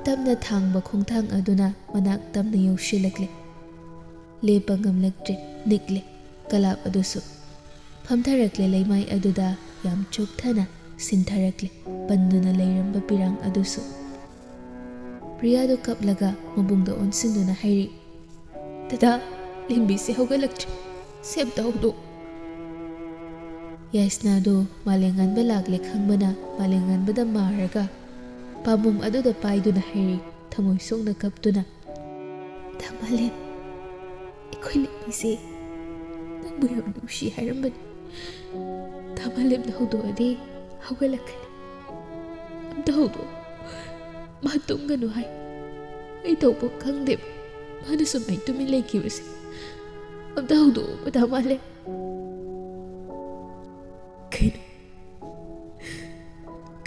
ꯇꯞꯅ ꯊꯥꯡꯕ ꯈꯣꯡꯊꯥꯡ ꯑꯗꯨꯅ ꯃꯅꯥꯛ ꯇꯝꯅ ꯌꯧꯁꯤꯜꯂꯛꯂꯦ꯫ ꯂꯦꯞꯄ ꯉꯝꯂꯛꯇ꯭ꯔꯦ, ꯅꯤꯛꯂꯦ ꯀꯂꯥꯞ ꯑꯗꯨꯁꯨ꯫ ꯐꯝꯊꯔꯛꯂꯦ ꯂꯩꯃꯥꯏ ꯑꯗꯨꯗ, ꯌꯥꯝ ꯆꯣꯛꯊꯅ ꯁꯤꯟꯊꯔꯛꯂꯦ ꯄꯟꯗꯨꯅ ꯂꯩꯔꯝꯕ ꯄꯤꯔꯥꯡ ꯑꯗꯨꯁꯨ꯫ ꯄ꯭ꯔꯤꯌꯥꯗꯨ ꯀꯞꯂꯒ ꯃꯕꯨꯡꯗ ꯑꯣꯟꯁꯤꯟꯗꯨꯅ ꯍꯥꯏꯔꯤ, "ꯗꯗꯥ, ꯂꯦꯝꯕꯤꯁꯦ ꯍꯧꯒꯠꯂꯛꯇ꯭ꯔꯦ, ꯁꯦꯝꯇ ꯍꯧꯗꯣꯛ"꯫ ꯌꯥꯏꯁꯅꯥꯗꯨ ꯃꯥꯂꯦꯝꯉꯥꯟꯕ ꯂꯥꯛꯂꯦ ꯈꯪꯕꯅ ꯃꯥꯂꯦꯝꯉꯥꯟꯕꯗ ꯃꯥꯔꯒ ꯄꯥꯝꯕꯣꯝ ꯑꯗꯨꯗ ꯄꯥꯏꯗꯨꯅ ꯍꯥꯏꯔꯤ, ꯊꯃꯣꯏ ꯁꯣꯛꯅ ꯀꯞꯇꯨꯅ, "ꯗꯥ ꯃꯥꯂꯦꯝ, ꯑꯩꯈꯣꯏ ꯂꯦꯝꯕꯤꯁꯦ ꯅꯪꯕꯨ ꯌꯥꯝ ꯅꯨꯡꯁꯤ ꯍꯥꯏꯔꯝꯕꯅꯤ꯫ ꯗꯥ ꯃꯥꯂꯦꯝꯅ ꯍꯧꯗꯣꯛꯑꯗꯤ ꯍꯧꯒꯠꯂꯛꯀꯅꯤ꯫ ꯑꯝꯇ ꯍꯧꯗꯣꯛꯑꯣ꯫ ꯃꯥ ꯇꯨꯝꯒꯅꯨ ꯍꯥꯏ꯫ ꯑꯩ ꯇꯧꯕ ꯈꯪꯗꯦ꯫ ꯃꯥꯅ ꯁꯨꯃꯥꯏꯅ ꯇꯨꯃꯤꯟ ꯂꯩꯈꯤꯕꯁꯦ꯫ ꯑꯝꯇ ꯍꯧꯗꯣꯛꯑꯣ, ꯗꯥ ꯃꯥꯂꯦꯝ"꯫ ꯀꯩꯅꯣ?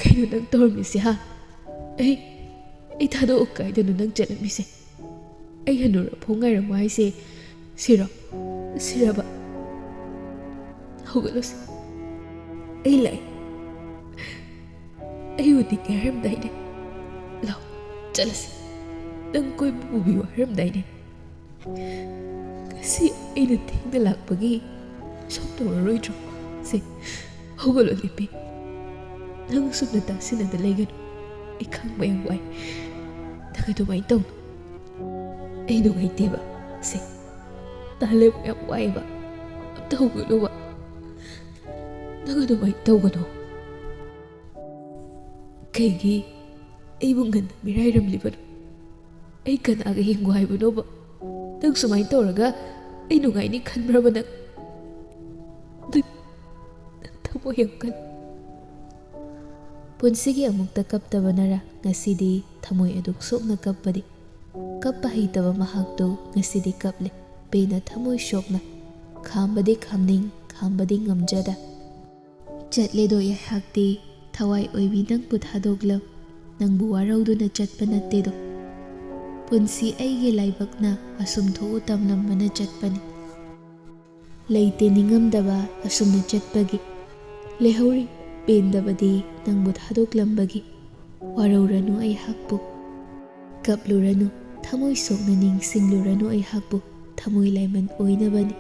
ꯀꯩꯅꯣ ꯅꯪ ꯇꯧꯔꯝꯃꯤꯁꯦ, ꯍꯥ? ꯑꯩ, ꯑꯩ ꯊꯥꯗꯣꯛꯑ ꯀꯥꯏꯗꯅꯣ ꯅꯪ ꯆꯠꯂꯝꯃꯤꯁꯦ? ꯑꯩ ꯍꯅꯨꯔꯐꯥꯎ ꯉꯥꯏꯔꯝꯃꯣ ꯍꯥꯏꯁꯦ ꯁꯤꯔꯣ? ꯁꯤꯔꯕ? ꯍꯧꯒꯠꯂꯣꯁꯦ꯫ ꯑꯩ ꯂꯥꯛꯑꯦ꯫ ꯑꯩ ꯎꯅꯤꯡꯉꯦ ꯍꯥꯏꯔꯝꯗꯥꯏꯅꯦ꯫ ꯂꯥꯛꯑꯣ, ꯆꯠꯂꯁꯤ꯫ ꯅꯪ ꯀꯣꯏꯕ ꯄꯨꯕꯤꯌꯨ ꯍꯥꯏꯔꯝꯗꯥꯏꯅꯦ꯫ ꯉꯁꯤ ꯑꯩꯅ ꯊꯦꯡꯅ ꯂꯥꯛꯄꯒꯤ ꯁꯣꯝ ꯇꯧꯔꯔꯣꯏꯗ꯭ꯔꯣ? ꯁꯦ, ꯍꯧꯒꯠꯂꯣ ꯂꯦꯝꯕꯤ꯫ ꯅꯪ ꯁꯨꯝꯅ ꯇꯥꯁꯤꯟꯅꯗ ꯂꯩꯒꯅꯨ꯫ ꯑꯩ ꯈꯪꯕ ꯌꯥꯝ ꯋꯥꯏ꯫ ꯅꯪ ꯑꯗꯨꯃꯥꯏꯅ ꯇꯧꯅꯨ꯫ ꯑꯩ ꯅꯨꯡꯉꯥꯏꯇꯦꯕ꯫ ꯁꯦ, ꯇꯥ ꯂꯦꯝꯕ ꯌꯥꯝ ꯋꯥꯏꯕ꯫ ꯑꯝꯇ ꯍꯧꯒꯠꯂꯣꯕ꯫ ꯅꯪ ꯑꯗꯨꯃꯥꯏꯅ ꯇꯧꯒꯅꯣ꯫ ꯀꯩꯒꯤ ꯑꯩꯕꯨ ꯉꯟꯅ ꯃꯤꯔꯥꯏꯔꯝꯂꯤꯕꯅꯣ? ꯑꯩ ꯀꯅꯥꯒ ꯍꯤꯡꯉꯨ ꯍꯥꯏꯕꯅꯣꯕ? ꯅꯪ ꯁꯨꯃꯥꯏꯅ ꯇꯧꯔꯒ ꯑꯩ ꯅꯨꯡꯉꯥꯏꯅꯤ ꯈꯟꯕ꯭ꯔꯕ ꯅꯪ? ꯅꯪ, ꯅꯪ ꯊꯃꯣꯏ ꯌꯥꯝ ꯀꯜꯂꯤ꯫ ꯄꯨꯟꯁꯤꯒꯤ ꯑꯃꯨꯛꯇ ꯀꯞꯇꯕꯅꯔ ꯉꯁꯤꯗꯤ ꯊꯃꯣꯏ ꯑꯗꯨꯛ ꯁꯣꯛꯅ ꯀꯞꯄꯗꯤ? ꯀꯞꯄ ꯍꯩꯇꯕ ꯃꯍꯥꯛꯇꯨ ꯉꯁꯤꯗꯤ ꯀꯞꯂꯦ, ꯄꯦꯟꯅ ꯊꯃꯣꯏ ꯁꯣꯛꯅ꯫ ꯈꯥꯝꯕꯗꯤ ꯈꯥꯝꯅꯤꯡ, ꯈꯥꯝꯕꯗꯤ ꯉꯝꯖꯗ꯫ "ꯆꯠꯂꯦꯗꯣ ꯑꯩꯍꯥꯛꯇꯤ, ꯊꯋꯥꯏ ꯑꯣꯏꯕꯤ ꯅꯪꯕꯨ ꯊꯥꯗꯣꯛꯂꯝ, ꯅꯪꯕꯨ ꯋꯥꯔꯧꯗꯨꯅ ꯆꯠꯄ ꯅꯠꯇꯦꯗꯣ꯫ ꯄꯨꯟꯁꯤ ꯑꯩꯒꯤ ꯂꯥꯏꯕꯛꯅ ꯑꯁꯨꯝ ꯊꯣꯛꯎ ꯇꯝꯂꯝꯕꯅ ꯆꯠꯄꯅꯤ꯫ ꯂꯩꯇꯦ ꯅꯤꯡꯉꯝꯗꯕ ꯑꯁꯨꯝꯅ ꯆꯠꯄꯒꯤ, ꯂꯩꯍꯧꯔꯤ ꯄꯦꯟꯗꯕꯗꯤ ꯅꯪꯕꯨ ꯊꯥꯗꯣꯛꯂꯝꯕꯒꯤ꯫ ꯋꯥꯔꯧꯔꯅꯨ ꯑꯩꯍꯥꯛꯄꯨ, ꯀꯞꯂꯨꯔꯅꯨ, ꯊꯃꯣꯏ ꯁꯣꯛꯅ ꯅꯤꯡꯁꯤꯡꯂꯨꯔꯅꯨ ꯑꯩꯍꯥꯛꯄꯨ, ꯊꯃꯣꯏ ꯂꯥꯏꯃꯟ ꯑꯣꯏꯅꯕꯅꯤ"꯫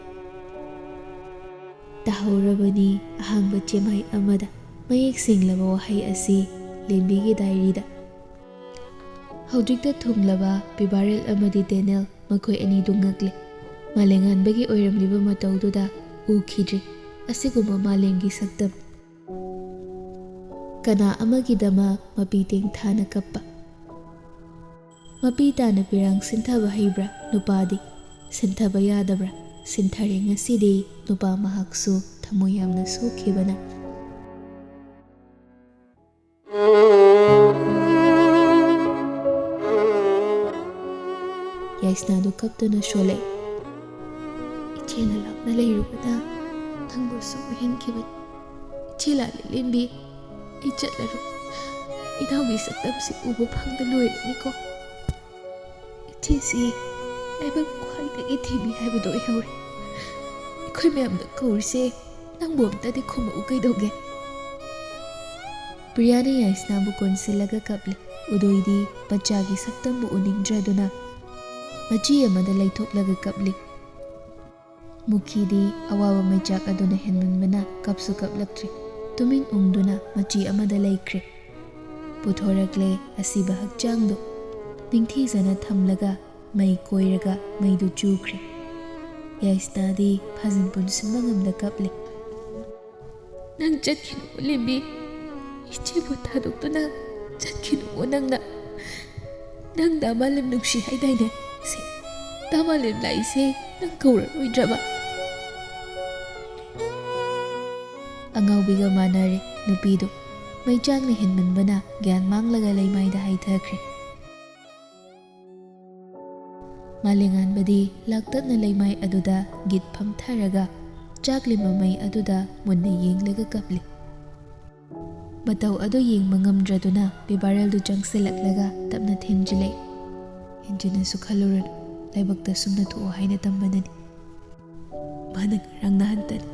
ꯇꯥꯍꯧꯔꯕꯅꯤ ꯑꯍꯥꯡꯕ ꯆꯦꯃꯥꯏ ꯑꯃꯗ ꯃꯌꯦꯛ ꯁꯦꯡꯂꯕ ꯋꯥꯍꯩ ꯑꯁꯤ ꯂꯦꯝꯕꯤꯒꯤ ꯗꯥꯏꯔꯤꯗ꯫ ꯍꯧꯖꯤꯛꯇ ꯊꯨꯡꯂꯕ ꯄꯤꯕꯥꯔꯦꯜ ꯑꯃꯗꯤ ꯗꯦꯅꯦꯜ, ꯃꯈꯣꯏ ꯑꯅꯤꯗꯨ ꯉꯛꯂꯦ꯫ ꯃꯥꯂꯦꯝꯉꯥꯟꯕꯒꯤ ꯑꯣꯏꯔꯝꯂꯤꯕ ꯃꯇꯧꯗꯨꯗ ꯎꯈꯤꯗ꯭ꯔꯤ ꯑꯁꯤꯒꯨꯝꯕ ꯃꯥꯂꯦꯝꯒꯤ ꯁꯛꯇꯝ꯫ ꯀꯅꯥ ꯑꯃꯒꯤꯗꯃꯛ ꯃꯄꯤ ꯇꯦꯡꯊꯥꯅ ꯀꯞꯄ? ꯃꯄꯤ ꯇꯥꯅ ꯄꯤꯔꯥꯡ ꯁꯤꯟꯊꯕ ꯍꯩꯕ꯭ꯔꯥ ꯅꯨꯄꯥꯗꯤ? ꯁꯤꯟꯊꯕ ꯌꯥꯗꯕ꯭ꯔꯥ? ꯁꯤꯟꯊꯔꯦ ꯉꯁꯤꯗꯤ ꯅꯨꯄꯥ ꯃꯍꯥꯛꯁꯨ ꯊꯃꯣꯏ ꯌꯥꯝꯅ ꯁꯣꯛꯈꯤꯕꯅ꯫ ꯌꯥꯏꯁꯅꯥꯗꯨ ꯀꯞꯇꯨꯅ ꯁꯣꯜꯂꯛꯏ꯫ "ꯏꯆꯦꯅ ꯂꯥꯞꯅ ꯂꯩꯔꯨꯕꯅ ꯅꯪꯕꯨꯁꯨ ꯑꯣꯏꯍꯟꯈꯤꯕꯅꯤ꯫ ꯏꯆꯦ ꯂꯥꯂꯤꯂꯦꯝꯕꯤ, ꯑꯩ ꯆꯠꯂꯔꯣꯏ꯫ ꯏꯅꯥꯎꯒꯤ ꯁꯛꯇꯝꯁꯤ ꯎꯕ ꯐꯪꯗ ꯂꯣꯏꯔꯅꯤꯀꯣ꯫ ꯏꯆꯦꯁꯤ ꯂꯥꯏꯕꯛ ꯈ꯭ꯋꯥꯏꯗꯒꯤ ꯊꯤꯕꯤ ꯍꯥꯏꯕꯗꯣ ꯑꯣꯏꯍꯧꯔꯦ꯫ ꯑꯩꯈꯣꯏ ꯃꯌꯥꯝꯅ ꯀꯧꯔꯤꯁꯦ ꯅꯪꯕꯨ ꯑꯝꯇꯗꯤ ꯈꯨꯝꯃꯛꯎ ꯀꯩꯗꯧꯒꯦ?" ꯄ꯭ꯔꯤꯌꯥꯅ ꯌꯥꯏꯁꯅꯥꯕꯨ ꯀꯣꯟꯁꯤꯜꯂꯒ ꯀꯞꯂꯤ꯫ ꯎꯗꯣꯏꯗꯤ ꯃꯆꯥꯒꯤ ꯁꯛꯇꯝꯕꯨ ꯎꯅꯤꯡꯗ꯭ꯔꯗꯨꯅ ꯃꯆꯤ ꯑꯃꯗ ꯂꯩꯊꯣꯛꯂꯒ ꯀꯞꯂꯤ꯫ ꯃꯨꯈꯤꯗꯤ ꯑꯋꯥꯕ ꯃꯩꯆꯥꯛ ꯑꯗꯨꯅ ꯍꯦꯟꯃꯟꯕꯅ ꯀꯞꯁꯨ ꯀꯞꯂꯛꯇ꯭ꯔꯦ꯫ ꯇꯨꯃꯤꯟ ꯎꯪꯗꯨꯅ ꯃꯆꯤ ꯑꯃꯗ ꯂꯩꯈ꯭ꯔꯦ꯫ ꯄꯨꯊꯣꯔꯛꯂꯦ ꯑꯁꯤꯕ ꯍꯛꯆꯥꯡꯗꯨ꯫ ꯅꯤꯡꯊꯤꯖꯅ ꯊꯝꯂꯒ ꯃꯩ ꯀꯣꯏꯔꯒ ꯃꯩꯗꯨ ꯆꯨꯈ꯭ꯔꯦ꯫ ꯌꯥꯏꯁꯅꯥꯗꯤ ꯐꯥꯖꯤꯟ ꯄꯨꯟꯁꯤꯟꯕ ꯉꯝꯗ ꯀꯞꯂꯤ꯫ "ꯅꯪ ꯆꯠꯈꯤꯅꯨꯀꯣ ꯂꯦꯝꯕꯤ, ꯏꯆꯦꯕꯨ ꯊꯥꯗꯣꯛꯇꯨꯅ ꯆꯠꯈꯤꯅꯨꯀꯣ ꯅꯪꯅ꯫ ꯅꯪ ꯗꯥ ꯃꯥꯂꯦꯝ ꯅꯨꯡꯁꯤ ꯍꯥꯏꯗꯥꯏꯅꯦ? ꯁꯦ, ꯗꯥ ꯃꯥꯂꯦꯝ ꯂꯥꯛꯏꯁꯦ ꯅꯪ ꯀꯧꯔꯔꯣꯏꯗ꯭ꯔꯕ?" ꯑꯉꯥꯎꯕꯤꯒ ꯃꯥꯟꯅꯔꯦ ꯅꯨꯄꯤꯗꯨ꯫ ꯃꯩꯆꯥꯛꯅ ꯍꯦꯟꯃꯟꯕꯅ ꯒ꯭ꯌꯥꯟ ꯃꯥꯡꯂꯒ ꯂꯩꯃꯥꯏꯗ ꯍꯥꯏꯊꯈ꯭ꯔꯦ꯫ ꯃꯥꯂꯦꯝꯉꯥꯟꯕꯗꯤ ꯂꯥꯛꯇꯛꯅ ꯂꯩꯃꯥꯏ ꯑꯗꯨꯗ ꯒꯤꯠ ꯐꯝꯊꯔꯒ ꯆꯥꯛꯂꯤ ꯃꯃꯩ ꯑꯗꯨꯗ ꯃꯨꯟꯅ ꯌꯦꯡꯂꯒ ꯀꯞꯂꯤ꯫ ꯃꯇꯧ ꯑꯗꯨ ꯌꯦꯡꯕ ꯉꯝꯗ꯭ꯔꯗꯨꯅ ꯕꯦꯕꯥꯔꯦꯜꯗꯨ ꯆꯪꯁꯤꯜꯂꯛꯂꯒ ꯇꯞꯅ ꯊꯦꯝꯖꯤꯜꯂꯛꯏ꯫ "ꯍꯦꯟꯖꯤꯟꯅꯁꯨ ꯈꯜꯂꯨꯔꯅꯨ, ꯂꯥꯏꯕꯛꯇ ꯁꯨꯝꯅ ꯊꯣꯛꯑꯣ ꯍꯥꯏꯅ ꯇꯝꯕꯅꯅꯤ꯫ ꯃꯥꯅ ꯉꯔꯥꯡ ꯅꯍꯥꯟꯇꯅꯤ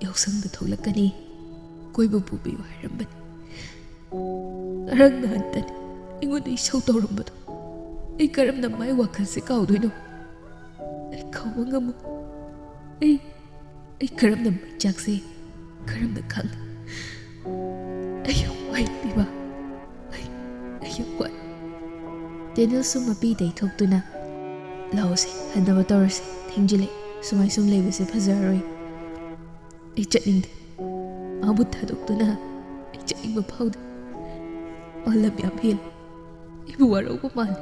ꯌꯥꯎꯁꯪꯗ ꯊꯣꯛꯂꯛꯀꯅꯤ, ꯀꯣꯏꯕ ꯄꯨꯕꯤꯌꯨ ꯍꯥꯏꯔꯝꯕꯅꯤ꯫ ꯉꯔꯥꯡ ꯅꯍꯥꯟꯇꯅꯤ ꯑꯩꯉꯣꯟꯗ ꯏꯁꯧ ꯇꯧꯔꯝꯕꯗꯣ꯫ ꯑꯩ ꯀꯔꯝꯅ ꯃꯥꯏ ꯋꯥꯈꯜꯁꯦ ꯀꯥꯎꯗꯣꯏꯅꯣ? ꯑꯩ ꯀꯥꯎꯕ ꯉꯝꯃꯣꯏ꯫ ꯑꯩ, ꯑꯩ ꯀꯔꯝꯅ ꯃꯩꯆꯥꯛꯁꯦ ꯀꯔꯝꯅ ꯈꯪ-, ꯑꯩ ꯌꯥꯝ ꯋꯥꯏ ꯄꯤꯕ꯫ ꯑꯩ, ꯑꯩ ꯌꯥꯝ ꯋꯥꯏ꯫" ꯗꯦꯅꯤꯜꯁꯨ ꯃꯄꯤ ꯇꯩꯊꯣꯛꯇꯨꯅ, "ꯂꯥꯛꯑꯣꯁꯦ, ꯍꯟꯅꯕ ꯇꯧꯔꯁꯦ, ꯊꯦꯡꯖꯤꯜꯂꯦ, ꯁꯨꯃꯥꯏ ꯁꯨꯝ ꯂꯩꯕꯁꯦ ꯐꯖꯔꯔꯣꯏ꯫ ꯑꯩ ꯆꯠꯅꯤꯡꯗꯦ꯫ ꯃꯥꯕꯨ ꯊꯥꯗꯣꯛꯇꯨꯅ ꯑꯩ ꯆꯠꯅꯤꯡꯕ ꯐꯥꯎꯗꯦ꯫ ꯃꯥ ꯂꯝ ꯌꯥꯝ ꯍꯦꯜꯂꯦ꯫ ꯑꯩꯕꯨ ꯋꯥꯔꯧꯕ ꯃꯥꯜꯂꯦ꯫"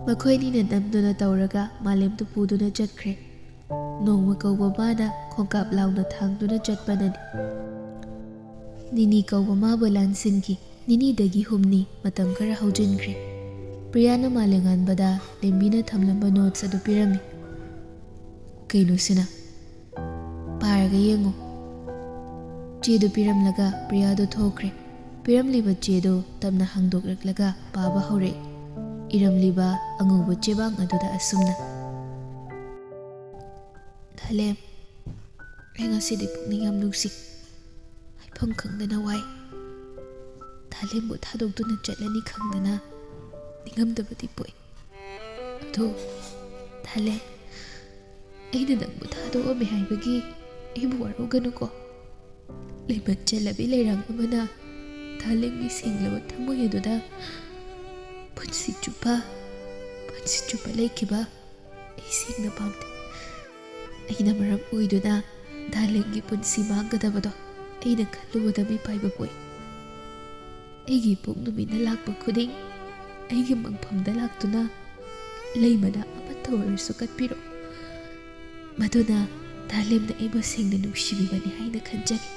ꯃꯈꯣꯏ ꯑꯅꯤꯅ ꯅꯝꯗꯨꯅ ꯇꯧꯔꯒ ꯃꯥꯂꯦꯝꯗꯨ ꯄꯨꯗꯨꯅ ꯆꯠꯈ꯭ꯔꯦ꯫ ꯅꯣꯡꯃ ꯀꯧꯕ ꯃꯥꯅ ꯈꯣꯡꯀꯥꯞ ꯂꯥꯎꯅ ꯊꯥꯡꯗꯨꯅ ꯆꯠꯄꯅꯅꯤ꯫ ꯅꯤꯅꯤ ꯀꯧꯕ ꯃꯥꯕꯨ ꯂꯥꯟꯁꯤꯟꯈꯤ꯫ ꯅꯤꯅꯤꯗꯒꯤ ꯍꯨꯝꯅꯤ ꯃꯇꯝ ꯈꯔ ꯍꯧꯖꯤꯟꯈ꯭ꯔꯦ꯫ ꯄ꯭ꯔꯤꯌꯥꯅ ꯃꯥꯂꯦꯝꯉꯥꯟꯕꯗ ꯂꯦꯝꯕꯤꯅ ꯊꯝꯂꯝꯕ ꯅꯣꯠꯁ ꯑꯗꯨ ꯄꯤꯔꯝꯃꯤ꯫ "ꯀꯩꯅꯣ ꯁꯤꯅ? ꯄꯥꯔꯒ ꯌꯦꯡꯉꯨ꯫" ꯆꯦꯗꯨ ꯄꯤꯔꯝꯂꯒ ꯄ꯭ꯔꯤꯌꯥꯗꯨ ꯊꯣꯛꯈ꯭ꯔꯦ꯫ ꯄꯤꯔꯝꯂꯤꯕ ꯆꯦꯗꯨ ꯇꯞꯅ ꯍꯥꯡꯗꯣꯛꯂꯛꯂꯒ ꯄꯥꯕ ꯍꯧꯔꯛꯏ꯫ ꯏꯔꯝꯂꯤꯕ ꯑꯉꯧꯕ ꯆꯦꯕꯥꯡ ꯑꯗꯨꯗ ꯑꯁꯨꯝꯅ: "ꯊꯥꯂꯦꯝ, ꯑꯩ ꯉꯁꯤꯗꯤ ꯄꯨꯛꯅꯤꯡ ꯌꯥꯝ ꯅꯨꯡꯁꯤ꯫ ꯍꯥꯏꯐꯝ ꯈꯪꯗꯅ ꯋꯥꯏ꯫ ꯊꯥꯂꯦꯝꯕꯨ ꯊꯥꯗꯣꯛꯇꯨꯅ ꯆꯠꯂꯅꯤ ꯈꯪꯗꯅ ꯅꯤꯡꯉꯝꯗꯕꯗꯤ ꯄꯣꯛꯏ꯫ ꯑꯗꯣ ꯊꯥꯂꯦꯝ, ꯑꯩꯅ ꯅꯪꯕꯨ ꯊꯥꯗꯣꯛꯑꯝꯃꯦ ꯍꯥꯏꯕꯒꯤ ꯑꯩꯕꯨ ꯋꯥꯔꯧꯒꯅꯨꯀꯣ꯫ ꯂꯩꯃꯟ ꯆꯦꯜꯂꯕꯤ ꯂꯩꯔꯥꯡ ꯑꯃꯅ ꯊꯥꯂꯦꯝꯒꯤ ꯁꯦꯡꯂꯕ ꯊꯃꯣꯏ ꯑꯗꯨꯗ ꯄꯨꯟꯁꯤ ꯆꯨꯞꯄ, ꯄꯨꯟꯁꯤ ꯆꯨꯞꯄ ꯂꯩꯈꯤꯕ ꯑꯩ ꯁꯦꯡꯅ ꯄꯥꯝꯗꯦ꯫ ꯑꯩꯅ ꯃꯔꯝ ꯑꯣꯏꯗꯨꯅ ꯊꯥꯂꯦꯝꯒꯤ ꯄꯨꯟꯁꯤ ꯃꯥꯡꯒꯗꯕꯗꯣ ꯑꯩꯅ ꯈꯜꯂꯨꯕꯗ ꯃꯤꯄꯥꯏꯕ ꯄꯣꯛꯏ꯫ ꯑꯩꯒꯤ ꯏꯄꯣꯛ ꯅꯨꯃꯤꯠꯅ ꯂꯥꯛꯄ ꯈꯨꯗꯤꯡ ꯑꯩꯒꯤ ꯃꯪꯐꯝꯗ ꯂꯥꯛꯇꯨꯅ ꯂꯩ ꯃꯅꯥ ꯑꯃꯠꯇ ꯑꯣꯏꯔꯁꯨ ꯀꯠꯄꯤꯔꯛꯎ꯫ ꯃꯗꯨꯅ ꯊꯥꯂꯦꯝꯅ ꯑꯩꯕꯨ ꯁꯦꯡꯅ ꯅꯨꯡꯁꯤꯕꯤꯕꯅꯤ ꯍꯥꯏꯅ ꯈꯟꯖꯒꯦ꯫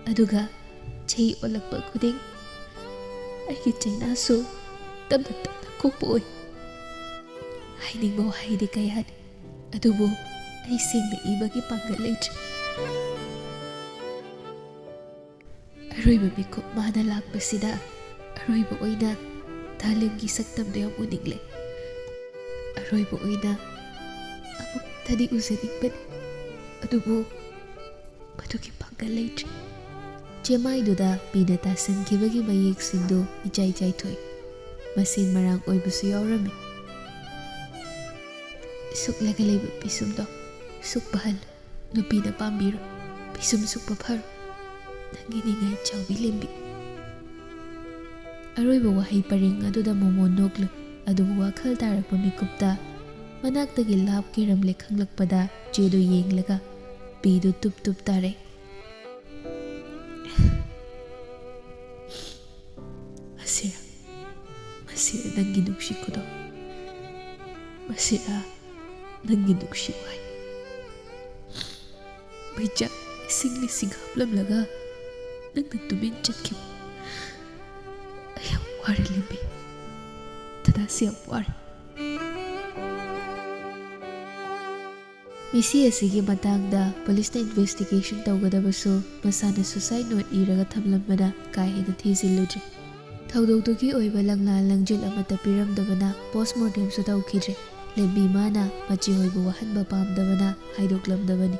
ꯑꯗꯨꯒ ꯆꯍꯤ ꯑꯣꯜꯂꯛꯄ ꯈꯨꯗꯤꯡ ꯑꯩꯒꯤ ꯆꯩꯅꯥꯁꯨ ꯇꯞꯅ ꯇꯞꯅ ꯀꯣꯛꯄ ꯑꯣꯏ꯫ ꯍꯥꯏꯅꯤꯡꯕ ꯋꯥꯍꯩꯗꯤ ꯀꯌꯥꯅꯤ꯫ ꯑꯗꯨꯕꯨ ꯑꯩ ꯁꯦꯡꯅ ꯏꯕꯒꯤ ꯄꯥꯡꯒꯜ ꯂꯩꯇ꯭ꯔꯦ꯫ ꯑꯔꯣꯏꯕ ꯃꯤꯀꯨꯞ ꯃꯥꯅ ꯂꯥꯛꯄꯁꯤꯗ ꯑꯔꯣꯏꯕ ꯑꯣꯏꯅ ꯊꯥꯂꯤꯝꯒꯤ ꯁꯛꯇꯝꯗꯣ ꯌꯥꯝ ꯎꯅꯤꯡꯂꯦ꯫ ꯑꯔꯣꯏꯕ ꯑꯣꯏꯅ ꯑꯃꯨꯛꯇꯗꯤ ꯎꯖꯅꯤꯡꯕꯅꯤ꯫ ꯑꯗꯨꯕꯨ ꯃꯗꯨꯒꯤ ꯄꯥꯡꯒꯜ ꯂꯩꯇ꯭ꯔꯤ꯫ ꯆꯦꯃꯥꯏꯗꯨꯗ ꯄꯤꯅ ꯇꯥꯁꯤꯟꯈꯤꯕꯒꯤ ꯃꯌꯦꯛꯁꯤꯡꯗꯨ ꯏꯆꯥꯏ ꯆꯥꯏꯊꯣꯛꯏ꯫ ꯃꯁꯦꯟ ꯃꯔꯥꯡ ꯑꯣꯏꯕꯁꯨ ꯌꯥꯎꯔꯝꯃꯤ꯫ ꯁꯨꯛꯂꯒ ꯂꯩꯕ ꯄꯤꯁꯨꯝꯗꯣ ꯁꯨꯛꯄ ꯍꯜꯂꯨ꯫ ꯅꯨꯄꯤꯅ ꯄꯥꯝꯕꯤꯔꯣ꯫ ꯄꯤꯁꯨꯝ ꯁꯨꯛꯄ ꯐꯔꯣ꯫ ꯅꯪꯒꯤ ꯅꯤꯡꯉꯥꯏ ꯆꯥꯎꯕꯤ ꯂꯦꯝꯕꯤ꯫ ꯑꯔꯣꯏꯕ ꯋꯥꯍꯩ ꯄꯔꯦꯡ ꯑꯗꯨꯗ ꯃꯣꯃꯣꯟ ꯅꯣꯛꯂꯨꯏ꯫ ꯑꯗꯨꯕꯨ ꯋꯥꯈꯜ ꯇꯥꯔꯛꯄ ꯃꯤꯀꯨꯞꯇ ꯃꯅꯥꯛꯇꯒꯤ ꯂꯥꯞ ꯀꯦꯔꯝꯂꯦ ꯈꯪꯂꯛꯄꯗ ꯆꯦꯗꯨ ꯌꯦꯡꯂꯒ ꯄꯤꯗꯨ ꯇꯨꯞ ꯇꯨꯞ ꯇꯥꯔꯛꯏ꯫ "ꯑꯁꯤꯔ, ꯃꯁꯤꯔ ꯅꯪꯒꯤ ꯅꯨꯡꯁꯤ ꯈꯨꯗꯣ? ꯃꯁꯤꯔ ꯅꯪꯒꯤ ꯅꯨꯡꯁꯤ ꯋꯥꯍꯩ? ꯃꯩꯆꯥꯛ ꯏꯁꯤꯡ ꯂꯤꯁꯤꯡ ꯍꯥꯞꯂꯝꯂꯒ ꯅꯪꯅ ꯇꯨꯃꯤꯟ ꯆꯠꯈꯤꯕ꯫ ꯑꯩ ꯌꯥꯝ ꯋꯥꯔꯦ ꯂꯦꯝꯕꯤ꯫ ꯗꯗꯥꯁꯤ ꯌꯥꯝ ꯋꯥꯔꯦ꯫" ꯃꯤꯁꯤ ꯑꯁꯤꯒꯤ ꯃꯇꯥꯡꯗ ꯄꯨꯂꯤꯁꯅ ꯏꯟꯚꯦꯁꯇꯤꯒꯦꯁꯟ ꯇꯧꯒꯗꯕꯁꯨ ꯃꯁꯥꯅ ꯁꯨꯁꯥꯏꯠ ꯅꯣꯠ ꯏꯔꯒ ꯊꯝꯂꯝꯕꯅ ꯀꯥ ꯍꯦꯟꯅ ꯊꯤꯖꯤꯜꯂꯨꯗ꯭ꯔꯤ꯫ ꯊꯧꯗꯣꯛꯇꯨꯒꯤ ꯑꯣꯏꯕ ꯂꯪꯂꯥ ꯂꯪꯖꯤꯜ ꯑꯃꯠꯇ ꯄꯤꯔꯝꯗꯕꯅ ꯄꯣꯁꯃꯣꯔꯇꯦꯝꯁꯨ ꯇꯧꯈꯤꯗ꯭ꯔꯦ꯫ ꯂꯦꯝꯕꯤ ꯃꯥꯅ ꯃꯆꯦꯍꯣꯏꯕꯨ ꯋꯥꯍꯟꯕ ꯄꯥꯝꯗꯕꯅ ꯍꯥꯏꯗꯣꯛꯂꯝꯗꯕꯅꯤ꯫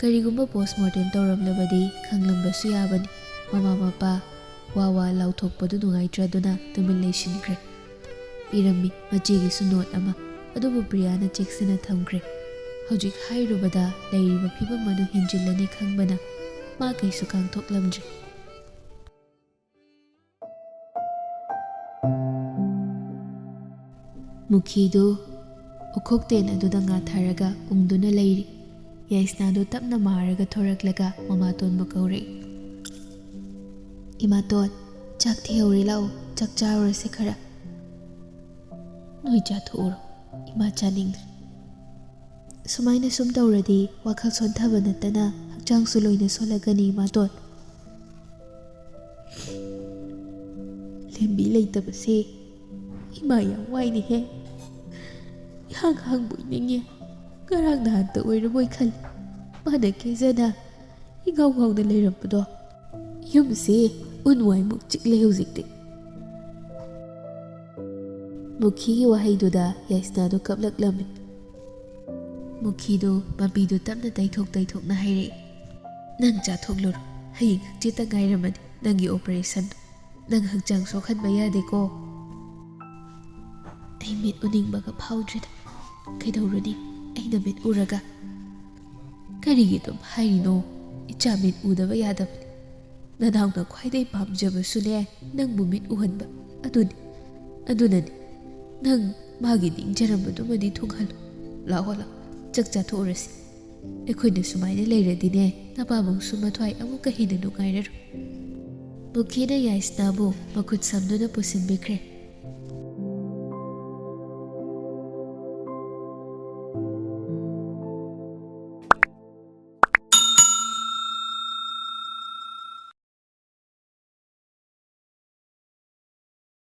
ꯀꯔꯤꯒꯨꯝꯕ ꯄꯣꯁꯃꯣꯔꯇꯦꯝ ꯇꯧꯔꯝꯂꯕꯗꯤ ꯈꯪꯂꯝꯕꯁꯨ ꯌꯥꯕꯅꯤ꯫ ꯃꯃꯥ ꯃꯄꯥ ꯋꯥ ꯋꯥ ꯂꯥꯎꯊꯣꯛꯄꯗꯨ ꯅꯨꯡꯉꯥꯏꯇ꯭ꯔꯗꯨꯅ ꯇꯨꯃꯤꯟ ꯂꯩꯁꯤꯟꯈ꯭ꯔꯦ꯫ ꯏꯔꯝꯃꯤ ꯃꯆꯦꯒꯤꯁꯨ ꯅꯣꯠ ꯑꯃ, ꯑꯗꯨꯕꯨ ꯄ꯭ꯔꯤꯌꯥꯅ ꯆꯦꯛꯁꯤꯟꯅ ꯊꯝꯈ꯭ꯔꯦ꯫ ꯍꯧꯖꯤꯛ ꯍꯥꯏꯔꯨꯕꯗ ꯂꯩꯔꯤꯕ ꯐꯤꯕꯝ ꯑꯗꯨ ꯍꯦꯟꯖꯤꯜꯂꯅꯤ ꯈꯪꯕꯅ ꯃꯥ ꯀꯩꯁꯨ ꯀꯥꯡꯊꯣꯛꯂꯝꯗ꯭ꯔꯦ꯫ ꯃꯨꯈꯤꯗꯨ ꯎꯈꯣꯛꯇꯦꯟ ꯑꯗꯨꯗ ꯉꯥꯊꯔꯒ ꯎꯪꯗꯨꯅ ꯂꯩꯔꯤ꯫ ꯌꯥꯏꯁꯅꯥꯗꯨ ꯇꯞꯅ ꯃꯥꯔꯒ ꯊꯣꯔꯛꯂꯒ ꯃꯃꯥꯇꯣꯟꯕꯨ ꯀꯧꯔꯛꯏ꯫ "ꯏꯃꯥꯇꯣꯟ, ꯆꯥꯛ ꯊꯤꯍꯧꯔꯤ, ꯂꯥꯛꯑꯣ, ꯆꯥꯛ ꯆꯥꯔꯨꯔꯁꯦ ꯈꯔ꯫" "ꯅꯣꯏ ꯆꯥꯊꯣꯛꯎꯔꯣ, ꯏꯃꯥ ꯆꯥꯅꯤꯡꯗ꯭ꯔꯦ꯫ ꯁꯨꯃꯥꯏꯅ ꯁꯨꯝ ꯇꯧꯔꯗꯤ ꯋꯥꯈꯜ ꯁꯣꯟꯊꯕ ꯅꯠꯇꯅ ꯍꯛꯆꯥꯡꯁꯨ ꯂꯣꯏꯅ ꯁꯣꯜꯂꯛꯀꯅꯤ, ꯏꯃꯥꯇꯣꯟ꯫" "ꯂꯦꯝꯕꯤ ꯂꯩꯇꯕꯁꯦ ꯏꯃꯥ ꯌꯥꯝ ꯋꯥꯏꯅꯦꯍꯦ꯫ ꯌꯥꯝ ꯑꯉꯥꯡꯕꯨ ꯑꯣꯏꯅꯤꯡꯉꯦ꯫ ꯉꯔꯥꯡ ꯅꯍꯥꯟꯇ ꯑꯣꯏꯔꯕꯣꯏ ꯈꯜꯂꯤ꯫ ꯃꯥꯅ ꯀꯦꯖꯅ ꯏꯉꯥꯎ ꯉꯥꯎꯅ ꯂꯩꯔꯝꯕꯗꯣ꯫ ꯌꯨꯝꯁꯤ ꯎꯟ ꯋꯥꯏꯃꯨꯛ ꯆꯤꯛꯂꯦ ꯍꯧꯖꯤꯛꯇꯤ꯫ ꯃꯨꯈꯤꯒꯤ ꯋꯥꯍꯩꯗꯨꯗ ꯌꯥꯏꯁꯅꯥꯗꯨ ꯀꯞꯂꯛꯂꯝꯃꯤ꯫ ꯃꯨꯈꯤꯗꯨ ꯃꯄꯤꯗꯨ ꯇꯞꯅ ꯇꯩꯊꯣꯛ ꯇꯩꯊꯣꯛꯅ ꯍꯥꯏꯔꯛꯏ, "ꯅꯪ ꯆꯥꯊꯣꯛꯂꯨꯔꯣ, ꯍꯌꯦꯡ ꯍꯪꯆꯤꯠꯇ ꯉꯥꯏꯔꯝꯃꯅꯤ ꯅꯪꯒꯤ operation꯫ ꯅꯪ ꯍꯛꯆꯥꯡ ꯁꯣꯛꯍꯟꯕ ꯌꯥꯗꯦꯀꯣ꯫" "ꯑꯩ ꯃꯤꯠ ꯎꯅꯤꯡꯕꯒ ꯐꯥꯎꯗ꯭ꯔꯦꯗ꯫ ꯀꯩꯗꯧꯔꯨꯅꯤ ꯑꯩꯅ ꯃꯤꯠ ꯎꯔꯒ?" "ꯀꯔꯤꯒꯤ ꯑꯗꯨꯝ ꯍꯥꯏꯔꯤꯅꯣ? ꯏꯆꯥ ꯃꯤꯠ ꯎꯗꯕ ꯌꯥꯗꯕꯅꯤ꯫ ꯅꯅꯥꯎꯅ ꯈ꯭ꯋꯥꯏꯗꯒꯤ ꯄꯥꯝꯖꯕꯁꯨꯅꯦ ꯅꯪꯕꯨ ꯃꯤꯠ ꯎꯍꯟꯕ꯫ ꯑꯗꯨꯅꯤ, ꯑꯗꯨꯅꯅꯤ꯫ ꯅꯪ ꯃꯥꯒꯤ ꯅꯤꯡꯖꯔꯝꯕꯗꯨꯃꯗꯤ ꯊꯨꯡꯍꯜꯂꯨ꯫ ꯂꯥꯛꯑꯣ, ꯂꯥꯛꯑꯣ, ꯆꯥꯛ ꯆꯥꯊꯣꯛꯎꯔꯁꯤ꯫ ꯑꯩꯈꯣꯏꯅ ꯁꯨꯃꯥꯏꯅ ꯂꯩꯔꯗꯤꯅꯦ, ꯅꯄꯥꯕꯨꯡꯁꯨ ꯃꯊ꯭ꯋꯥꯏ ꯑꯃꯨꯛꯀ ꯍꯦꯟꯅ ꯅꯨꯡꯉꯥꯏꯔꯔꯣꯏ꯫" ꯃꯨꯈꯤꯅ ꯌꯥꯏꯁꯅꯥꯕꯨ ꯃꯈꯨꯠ ꯁꯝꯗꯨꯅ ꯄꯨꯁꯤꯟꯕꯤꯈ꯭ꯔꯦ꯫